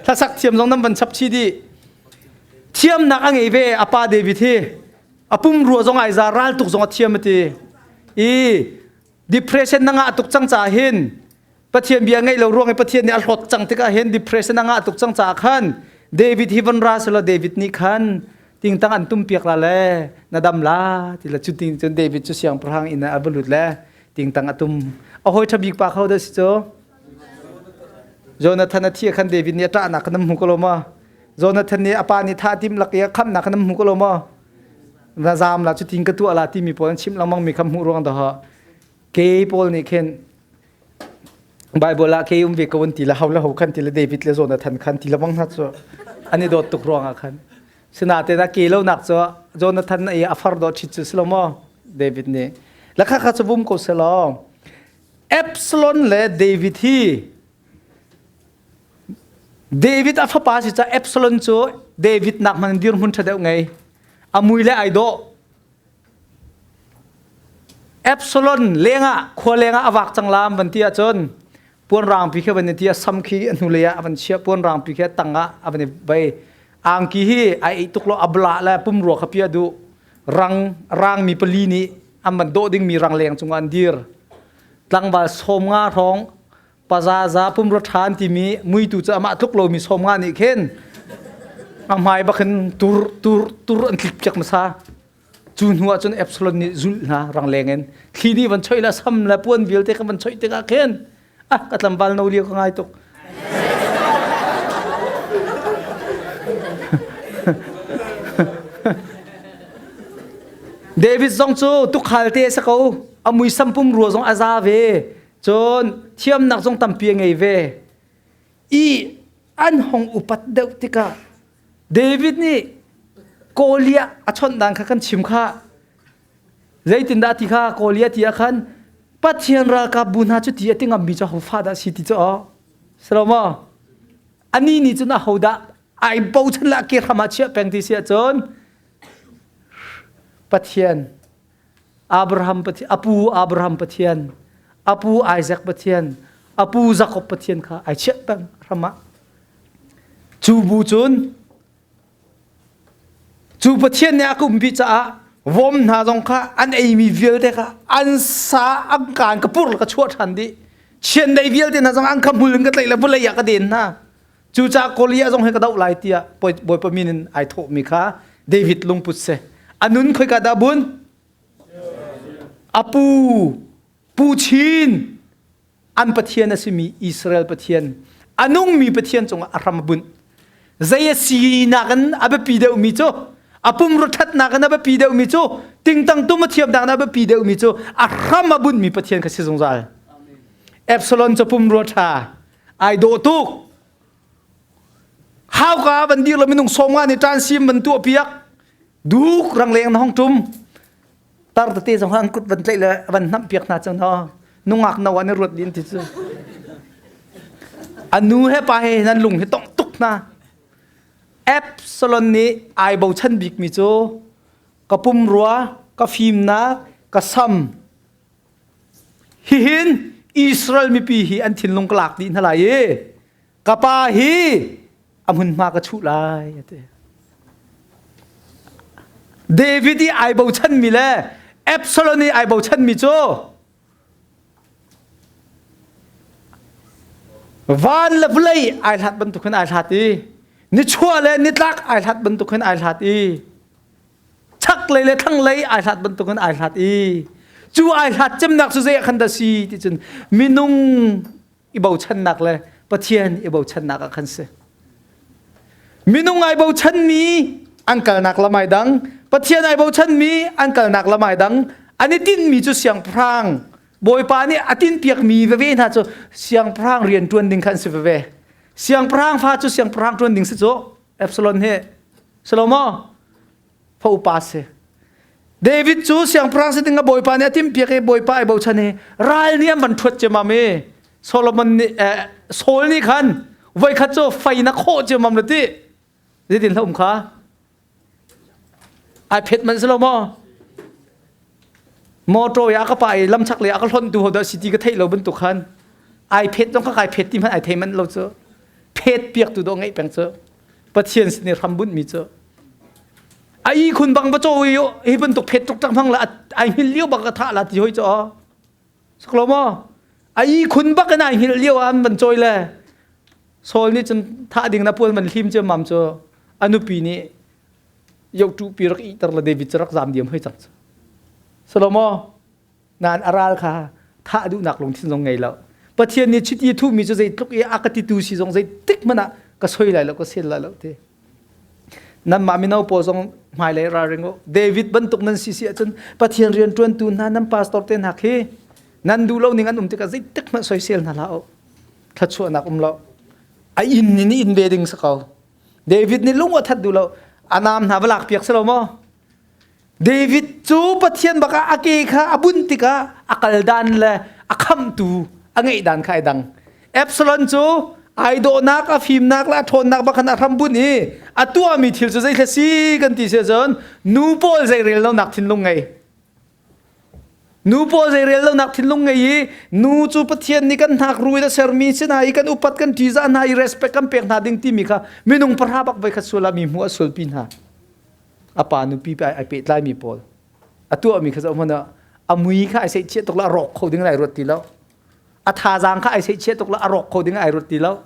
Hlasak thiam zong nan van chap chih dih. Thiamnak a ngei ve a pa David hi. A pumrua zong ai za ral tuk zong a thiam a ti. I depression na ngah tuk cang caah hin Pathian bia ngaih lo ruang i Pathian nih a hlawt cang tikah hin depression a ngah tuk cang caah khan David hi von ra selaw David nih khan tingtang an tum piak la le na dam la ti la cu ting cun David cu siangpahrang inn ah a va lut le tingtang a tum a hawi ṭha bik pa kho dah si cu Jonathan a thi khan David nih a ṭahnak khan nan hmu ko lo maw Jonathan nih a pa nih thah tim lak i a khamnak khan nan hmu ko lo maw na zaam la cu ting ka tuah la timi pawl an chimh lengmang mi kha hmuh ruang dah ke pawl nih khin Bible ah ke um ve ko an ti le ho le ho khan ti le David le Jonathan khan ti le bang hna cu an i dawt tuk ruang ah khan sinain a ke lo nak cu Jonathan i a far dawt ṭhit cu si lo maw David nih la kha kha cu vum ko selaw Absalom le David hi David a fapa si ca Absalom cu David nak hmanh dirhmun ṭha deuh ngei a mui le ai dawh Absalom lengah khua lengah a vak cang lam van ti ahcun puanrang pi khi van i ti a sam khi a hnulei ah a van chiah puanrang pi khi a tang ah a van i vei angki hi ai ei tuk lo a bla le pumrua kha pia duh rang rangmi pali nih an van dawh dingmi rang leng cungah an dir tlangval 50 hrawng pazaza pumrua ṭha an timi muitu cu amah tluk lomi 50 nih khin a hmai bakin tur tur tur an tlik piak hmasa Cu hnu ah cun Absalom nih zulh hna rangleng in thli nih van choih le sam le puan vialte kan van choih tikah khin ah ka tlangval no lio ka ngai tuk. David zong cu tukhal te a si ko a muisam pumrua zong a za ve cun thiamnak zong tampi a ngei ve i an hong upat deuh tikah David nih Goliath a chawnh dan kha kan chim kha. Zeitindah ti kha Goliath ti ah khan Pathian ralkap bu hna cu ti a ti ngammi cu hofa dah si ti cu aw. Salomo ani nih cun ahodah ai bochan la ke hram ah chiah peng ti si ahcun. Pathian Abraham Pathian apu Abraham Pathian apu Isaac Pathian apu Jacob Pathian kha ai chiah peng ram ah cu bu cun Cu Pathian nih a ka umpi caah vom hna zong kha an eimi vialte kha an sa an kaan ka pur ka chuah ṭhan dih. Chiandeih vialte hna zong an kha hmul in ka tlaih le vawlei ah ka den hna. Cucaah Goliath zong hi ka doh lai tiah Bawipa min in ai thawhmi kha David lungput si. A nun khoika dah bun? A pu, pu chin an Pathian a simi Israel Pathian, a nungmi Pathian cungah a hram a bunh. Zei a sinak in a biapi deuhmi cu, a pumrua ṭhatnak in a biapi deuhmi cu, tingtang tum a thiamnak in a biapi deuhmi cu a hram a bunhmi Pathian kha si zungzal. Absalom cu pumrua ṭha, ai dawh tuk. Hauka van dir lo minung sawm nga nih ṭan sim van tuah piak. Duk rangleng na hong ṭum. Tar tete zong an kut van tlaih le van hnamh piak hna cu no nungak no an i ruat din ti cu a nu he pa he nan lung hi tong tuk hna Absalom nih ai bochan bik mi cu ka pumrua ka fimnak ka sam hihin Israel mipi hi an thinlung ka lak dih hna lai i ka pa hi a hmunhma ka chuh lai a ti. David i ai bochanmi le Absalom i ai bochanmi cu van le vawlei ai hlat bantuk hin ai hlat i nichuah le nitlak ai hlat bantuk hin ai hlat i chaklei le thlanglei ai hlat bantuk in ai hlat i cu ai hlat cemnak cu zei ah khan dah si ti cun minung i bochannak le Pathian i bochannak ah khan si. Minung ai bochanmi an kalnak lam ai dang, Pathian ai bochanmi an kalnak lam ai dang, an i tinhmi cu siangpahrang Bawipa nih a tinhpiakmi veve hna cu siangpahrang rian ṭuan ding kha an si veve. Siangpahrang fa cu siangpahrang ṭuan ding si cu Absalom hi Salomo fa upa si. David cu siangpahrang si ding a bawipa nih a timhpiak i bawipa ai bochan i ral nih an van ṭhuat ciammam i Solomon nih Saul nih khan voikhat cu fei na khawh ciammam la ti zeitin hlah um kha ai phet man si lo maw motor ya ka pa i lamchak le a ka hlonh tu ho dah si ti ka theih lo bantuk khan ai phet zong ka kai phet ti hmanh ai thei manh lo cu phet piak tu do ngeih peng cu Pathian sin i hram bunh mi cu a i khun bang va caw i hi bantuk phet tuk tak hmang la ai hngil lio bak ka thah la ti hoi cu saklo maw a i khun bak in ai hngil lio ah an van cawi le Saul nih cun thah ding na puan van hlim cu mam cu a nupi nih yotu pi rak ih ter le David cu rak zam diam hoi cang cu Salomo Nain a ral kha thah duhnak lungthin zong ngei lo. Pathian nih chiti thuhmi cu zeitluk i a ka titu si zong zeitik hmanh ah ka soi lai lo ka sel lai lo ti. Nanmah mino pawl zong hmailei ralring u. David bantuk nan si si ahcun Pathian rian ṭuantu hna nan pastor te hna khi nan duh lo ning an um tikah zeitik hmanh soisel hna hlah u. Thluachuahnak um lo. A inn in inn ve ding si ko. David nih lung a that duh lo. A naam hna va lak piak si lo maw? David cu Pathian bak ah a ke kha a bunh tikah a kal dan le a khamhtu a ngeih dan kha ai dang. Absalom cu ai dawhnak, a fimnak le a ṭhawnnak bak khan a hram bunh i a tuahmi thil cu zei si kan ti si ahcun nu pawl zei rel lonak thinlung ngei. Nu pawl zei rel lonak thinlung ngei i nu cu Pathian nih kan hnak ru in a sermi si hna i kan upat kan ṭihzah hna i respect kan pek hna ding timi kha minung pahra bak voi khat sual ah mi hmuh a sualpi hna. A pa nupi ai pehtlaimi pawl a tuahmi kha zoh hmanh ah a mui kha ai seihchiah tuk lo a rawk kho ding ai ruat ti lo a thazaang kha ai seihchiah tuk lo a rawk kho ding ai ruat ti lo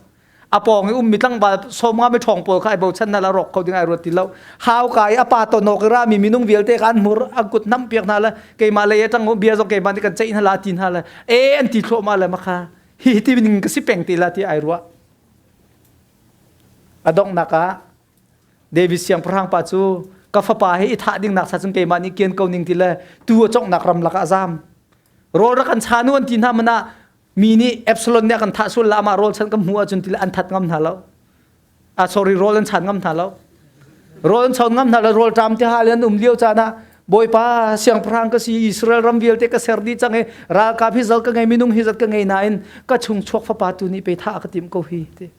a pawng i ummi tlangval sawmnga mi ṭhawng pawl kha ai bochan hna la rawk kho ding ai ruat ti lo hauka i a pa tonawk i rami minung vialte kha an hmur an kut nam piak hna le keimah lei a ṭang bia zong keimah nih kan ceih hna la ti hna le e an ti thluahmah le makha hi ti ning ka si peng ti la ti ai ruah a donghnak ah David siangpahrang pa cu ka fapa hi i thah ding nak sa cun keimah nih kian ko ning ti le tu a conghnak ram lakah a zam. Rawl rak kan chan u an ti hna man ah mi nih Absalom nih a kan thah sual la amah rawl chan kan hmuh ahcun ti le an that ngam hna lo. Ah sorry rawl an chan ngam hna lo. Rawl an chawn ngam hna lo rawl ṭam ti hal an um lio caan ah Bawipa siangpahrang ka si Israel ram vialte ka ser dih cang i ralkap hi zal ka ngei minung hi zat ka ngei nain ka chung chuak fapa tu nih pe thah ka tim ko hi ti.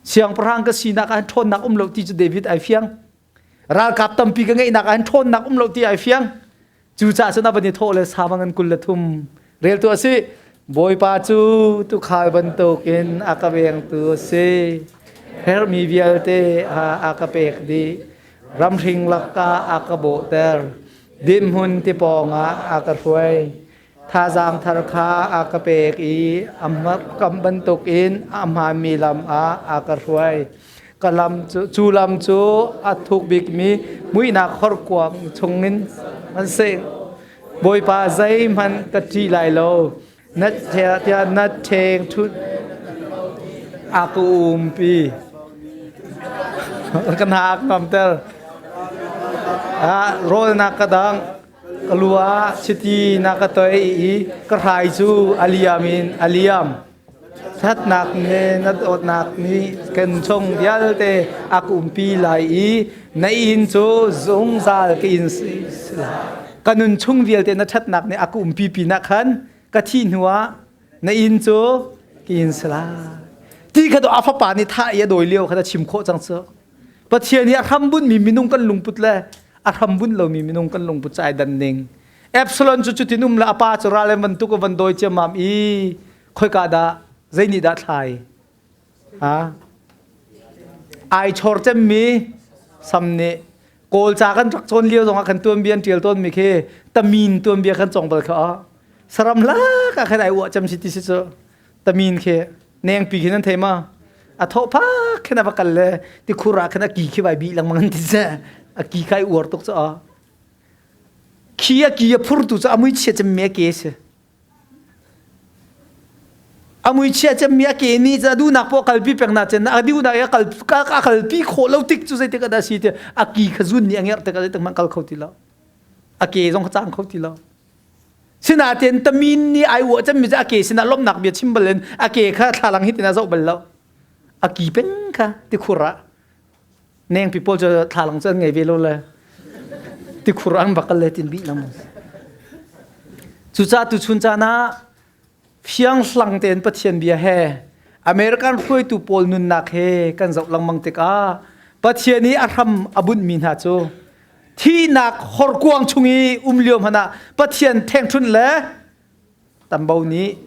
Siangpahrang ka sinak ah ṭhawnnak um lo ti cu David ai fiang. Ralkap tampi ka ngeihnak ah hin ṭhawnnak um lo ti ai fiang. Cucaah cun a van i thawh le savang an 23 reltu a si. Bawipa cu tuukhal bantukin a ka vengtu a si. Herhmi vialte a ka pek dih. Ramhring lakah a ka bawhter. Dinhmun ti pawngah a ka hruai. Thazaang thar kha a ka pek i kam bantukin a hmaanmi lam ah a ka hruai. Ka lam cu, cu lam cu a thuk bikmi muihnak horkuang chungin an seh. Bawipa zeihmanh ka ṭih lai lo. Na tiah na ṭheng ṭhut a ka umpi. Ka hna a ngamter. Rawl na ka dangh. Ka lu ah chiti na ka toih i ka hrai cu a liam in a liam. Thatnak le na dawtnak nih kan chung vialte a ka umpi lai i na inn cu zungzal ka inn si lai. Ka nun chung vialte na ṭhatnak nih a ka umpi pinah khan ka thih hnuah na inn cu ka inn si lai. Ti kha a fapa nih thah i a dawi lio kha a chim khawh cang cu. Pathian hi a hrambunmi minung kan lungput le a hrambun lomi minung kan lungput cu ai dan ning. Absalom cu cutin um le a pa cu ral in van tuk van dawi ciammam i khoika dah zei nih dah thlai? Ha? Ai chor cemmi sam nih Kawl ca kan rak cawn lio zongah kan tuanbia an ṭial tawnmi khi tamin tuanbia kan cong bal kha saram lak ah khan ai uah cem si ti si cu tamin khi nengpi khi nan thei ma a thawh phak khin a va kal le tikhur ah khan a ki khi vai bi lengmang an ti se a ki kai uar tuk cu khi a ki a phur tu cu a mui chia cem mi a ke si a mui chia cem mi a ke ni cu a duhnak poh kalpi peng na chen a duhnak a kal a kalpi khawh lo tik cu zeitik ah dah si ti a ki kha zun nih a ngerh tik ah zeitik hmanh kal kho ti lo a ke zong kha cang kho ti lo Sinain tamin nih ai uah cemmi cu a ke sinah lawmhnak bia chim bal in a ke kha thlalang hitin a zoh bal lo. A ki peng kha tikhur ah nengpi pawl cu thlalang cu an ngei ve lo le tikhur an bak le tin bih lam. Cucaah tuchun caan ah fianghlang tein Pathian bia he American hruaitu pawl nunnak he kan zoh lengmang tikah Pathian i a hram a bunhmi hna cu thihnak horkuang chung i um lio hmanh ah Pathian thengthunh le tambo nih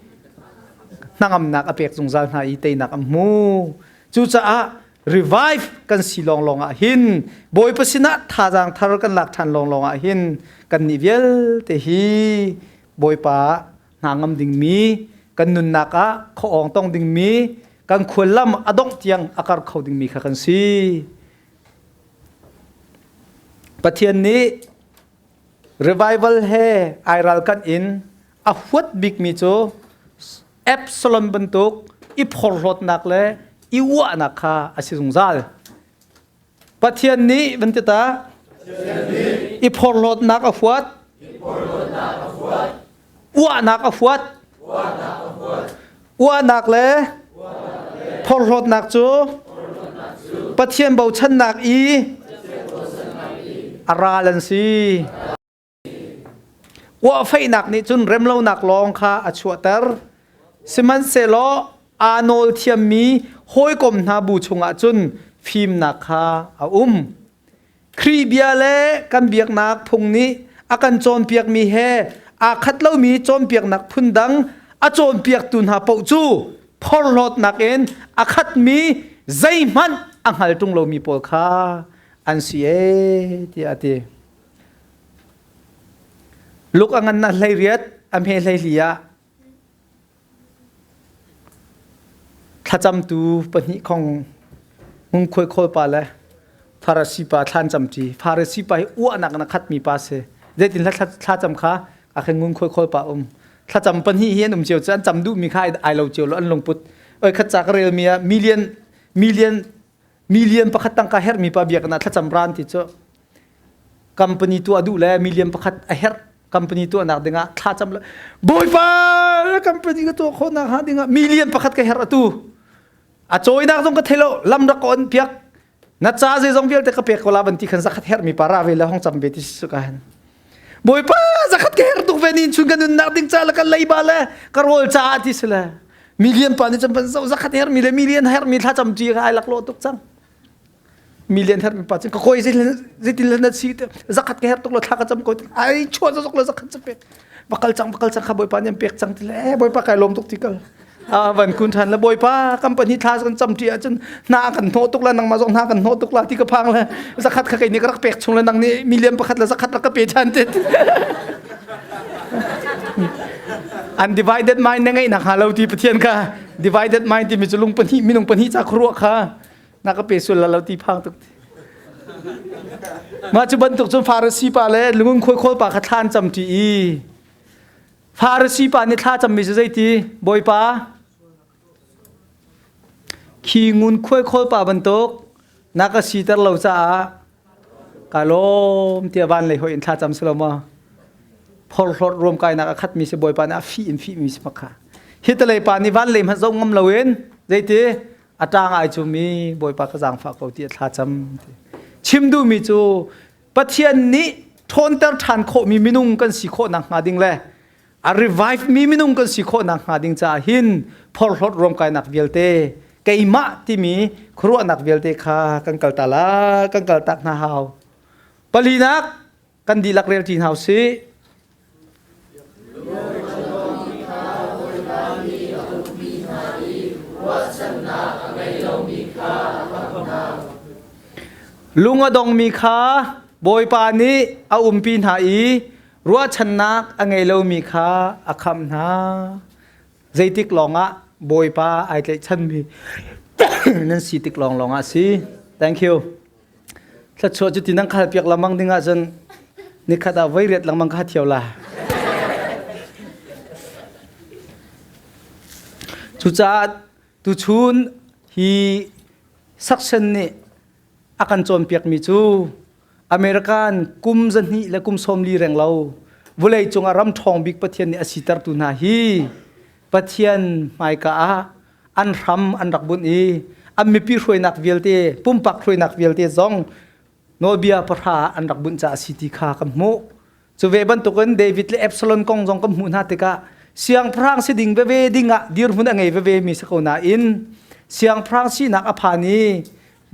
hnangamnak a pek zungzal hna i teinak an hmu. Cucaah revive kan si lawnglawng ah hin Bawipa sinah thazaang thar kan lak ṭhan lawnglawng ah hin kannih vialte hi Bawipa hna ngam dingmi kan nunnak ah khuaawng tong dingmi kan khuallam a dongh tiang a kar kho dingmi kha kan si. Pathian nih revival he ai ralkanh in a huat bikmi cu Absalom bantuk i phorhlawtnak le i uahnak kha a si zungzal. Pathian nih van ti ta i phorhlawtnak a huat uahnak a huat uahnak le phorhlawtnak cu Pathian bochannak i a ral an si. Uahfeihnak nih cun remlonak lawng kha a chuahter. Sihmanhsehlaw aa nawl thiammi hawikom hna bu chungah cun fimnak kha a um. Khrih bia le kan biaknak phung nih a kan cawnpiakmi he aa khat lomi cawnpiaknak phundang a cawnpiaktu hna paoh cu phorhlawtnak in a khatmi zeihmanh a hngal ṭung lomi pawl kha an si ee tiah a ti. Luk a ngan na 18 a hme 14 ah thlacamtu pahnih khong ngungkhuai khawl pa le Farasi pa thlan camṭi. Farasi pa hi uahnak in a khatmi pa si. Zeitin thlacam kha a khen ngungkhuai khawl pa um. Thlacam pahnih hi an um cio cu an cam duhmi kha ai lo cio lo an lungput. Oi khat ca ka relmi ah million million million pakhat tangka herhmi pa biakinn ah thlacam ran ti cu company tuah duh le million pakhat a herh company tuahnak dingah thlacam le bawipa company ka tuah khawhnak hnga dingah million pakhat ka herh atu a cawinak zong ka thei lo lam rak ka on piak na ca zeizong vialte ka pek ko la ban ti khan zakhat herh mi para ve le hong cam ve ti su ka han bawipa zakhat ka herh tuk ve ni chun ka nunnak ding ca le ka leiba le ka rawl ca ti si le million pa nih cun van zo zakhat herh mi le million herh mi thla cam ti ka ai lak lo tuk cang. Million her mi pa cun ka koi zeitin le na si zakhat ka her tuk lo thla ka cam ko ai chuah zok lo zakhat ca pek bakal cang bakal cang kha bawipa nih an pek cang ti le bawipa kai lawm tuk ti kal a van kun than le bawipa company thla kan cam ti ahcun hna kan hnawh tuk la nangmah zong hna kan hnawh tuk la ti ka phang le zakhat kha kei nih ka rak pek chung le nang nih million pakhat le zakhat rak ka pe than te. Undivided mind na ngeih nak hnga lo ti Pathian kha divided mind timi cu lung pahnih minung pahnih ca khuaruah kha na ka pe sul la lo ti phang tuk. Mah cu bantuk cun Farasi pa le lungun khuai khawl pa kha thlan cam ṭi i Farasi pa nih thla cammi cu zeiti? Bawipa, khi ngun khuai khawl pa bantuk na ka siter lo caah ka lawm tiah van lei hoi in thla cam si lo maw? Phorhlawt ruamkainak a khatmi si Bawipa nih a fih in fihmi si makha. Hi talei pa nih van lei hmanh zoh ngam loin zeiti? A ṭang ai cumi Bawipa ka zaangfah ko ti a thla cam. Chim duhmi cu Pathian nih ṭhawnter ṭhan khawhmi minung kan si khawh nakhnga ding le a revive mi minung kan si khawh nakhnga ding caah hin phorhlawt ruamkainak vialte keimah timi khuaruahnak vialte kha kan kalta la kan kaltak hna hau. Palinak kan dihlak rel ṭi hna usih. Lung a dongmi kha Bawipa nih a umpi hna i ruahchannak a ngei lomi kha a khamh hna. Zeitik lawngah Bawipa ai tlaihchanmi nan si tik lawnglawng ah si. Thank you. Thluachuah cu ti nan khal piak lengmang ding ahcun nikhat ah voi riat lengmang kha thiau la. Cucaah tuchun hi section nih a kan cawnpiakmi cu American kum zahnih le kum 40 reng lo vawlei cungah ram ṭhawng bik Pathian nih a sitertu hna hi Pathian hmaika ah an hram an rak bunh i an mipi hruainak vialte pumpak hruainak vialte zong nawlbia pahra an rak bunh caah si ti kha kan hmuh. Cu ve bantukin David le Absalom kong zong kan hmuh hna tikah siangpahrang si ding veve ding ah dirhmun a ngei veve mi si ko nain siangpahrang sinak a phan i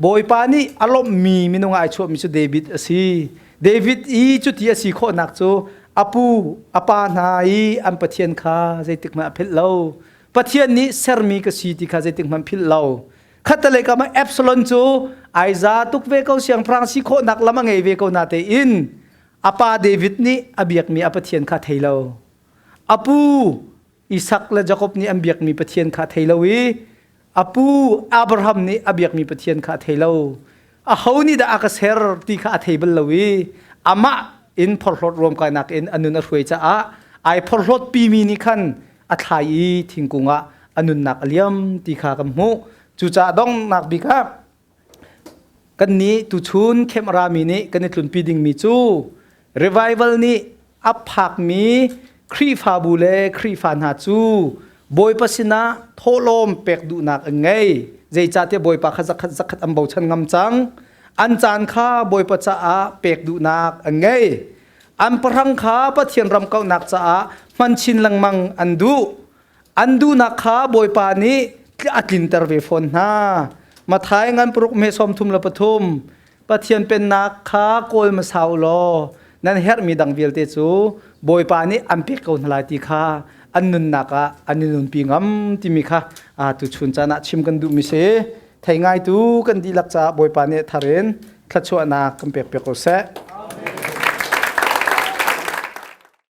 Bawipa nih a lawmhmi minung ai chuahmi cu David a si. David i cuti a si khawhnak cu a pu a pa hna i an Pathian kha zeitik hmanh a philh lo. Pathian nih sermi ka si ti kha zeitik hmanh philh lo. Khattelei kam ah Absalom cu ai za tuk ve ko, siangpahrang si khawhnak lam a ngei ve ko natein a pa David nih a biakmi a Pathian kha thei lo. A pu Isak le Jakob nih an biakmi Pathian kha thei lo i a pu Abraham nih a biakmi Pathian kha a thei lo. Aho nih dah a ka ser ti kha a thei bal lo i amah in phorhlawt ruamkainak in a nun a hruai caah ai phorhlawt pimi nih khan a thlai i thingkung ah a nunnak a liam ti kha kan hmuh. Cucaah donghnak bik ah kannih tuchun camera mi nih kan i tlunpi dingmi cu revival nih a phakmi Khrihfabu le Khrihfa hna cu Bawipa sinah thawhlawm pek duhnak an ngei. Zeicahtiah Bawipa kha zakhat zakhat an bochan ngam cang. An caan kha Bawipa caah pek duhnak an ngei. An pahrang kha Pathian ram kauhnak caah hman chin lengmang an duh. An duhnak kha Bawipa nih a tlinter ve fawn hna. Matthai ngan paruk me 33. Pathian pennak kha kawl hmasa u law nan herhmi dang vialte cu Bawipa nih an pek ko hna lai ti kha an nunnak ah an i nunpi ngam timi kha tuchun caan ah chim kan duhmi si. Thei ngaitu kan dihlak caah Bawipa nih thar in thluachuahnak kan pek piak ko seh.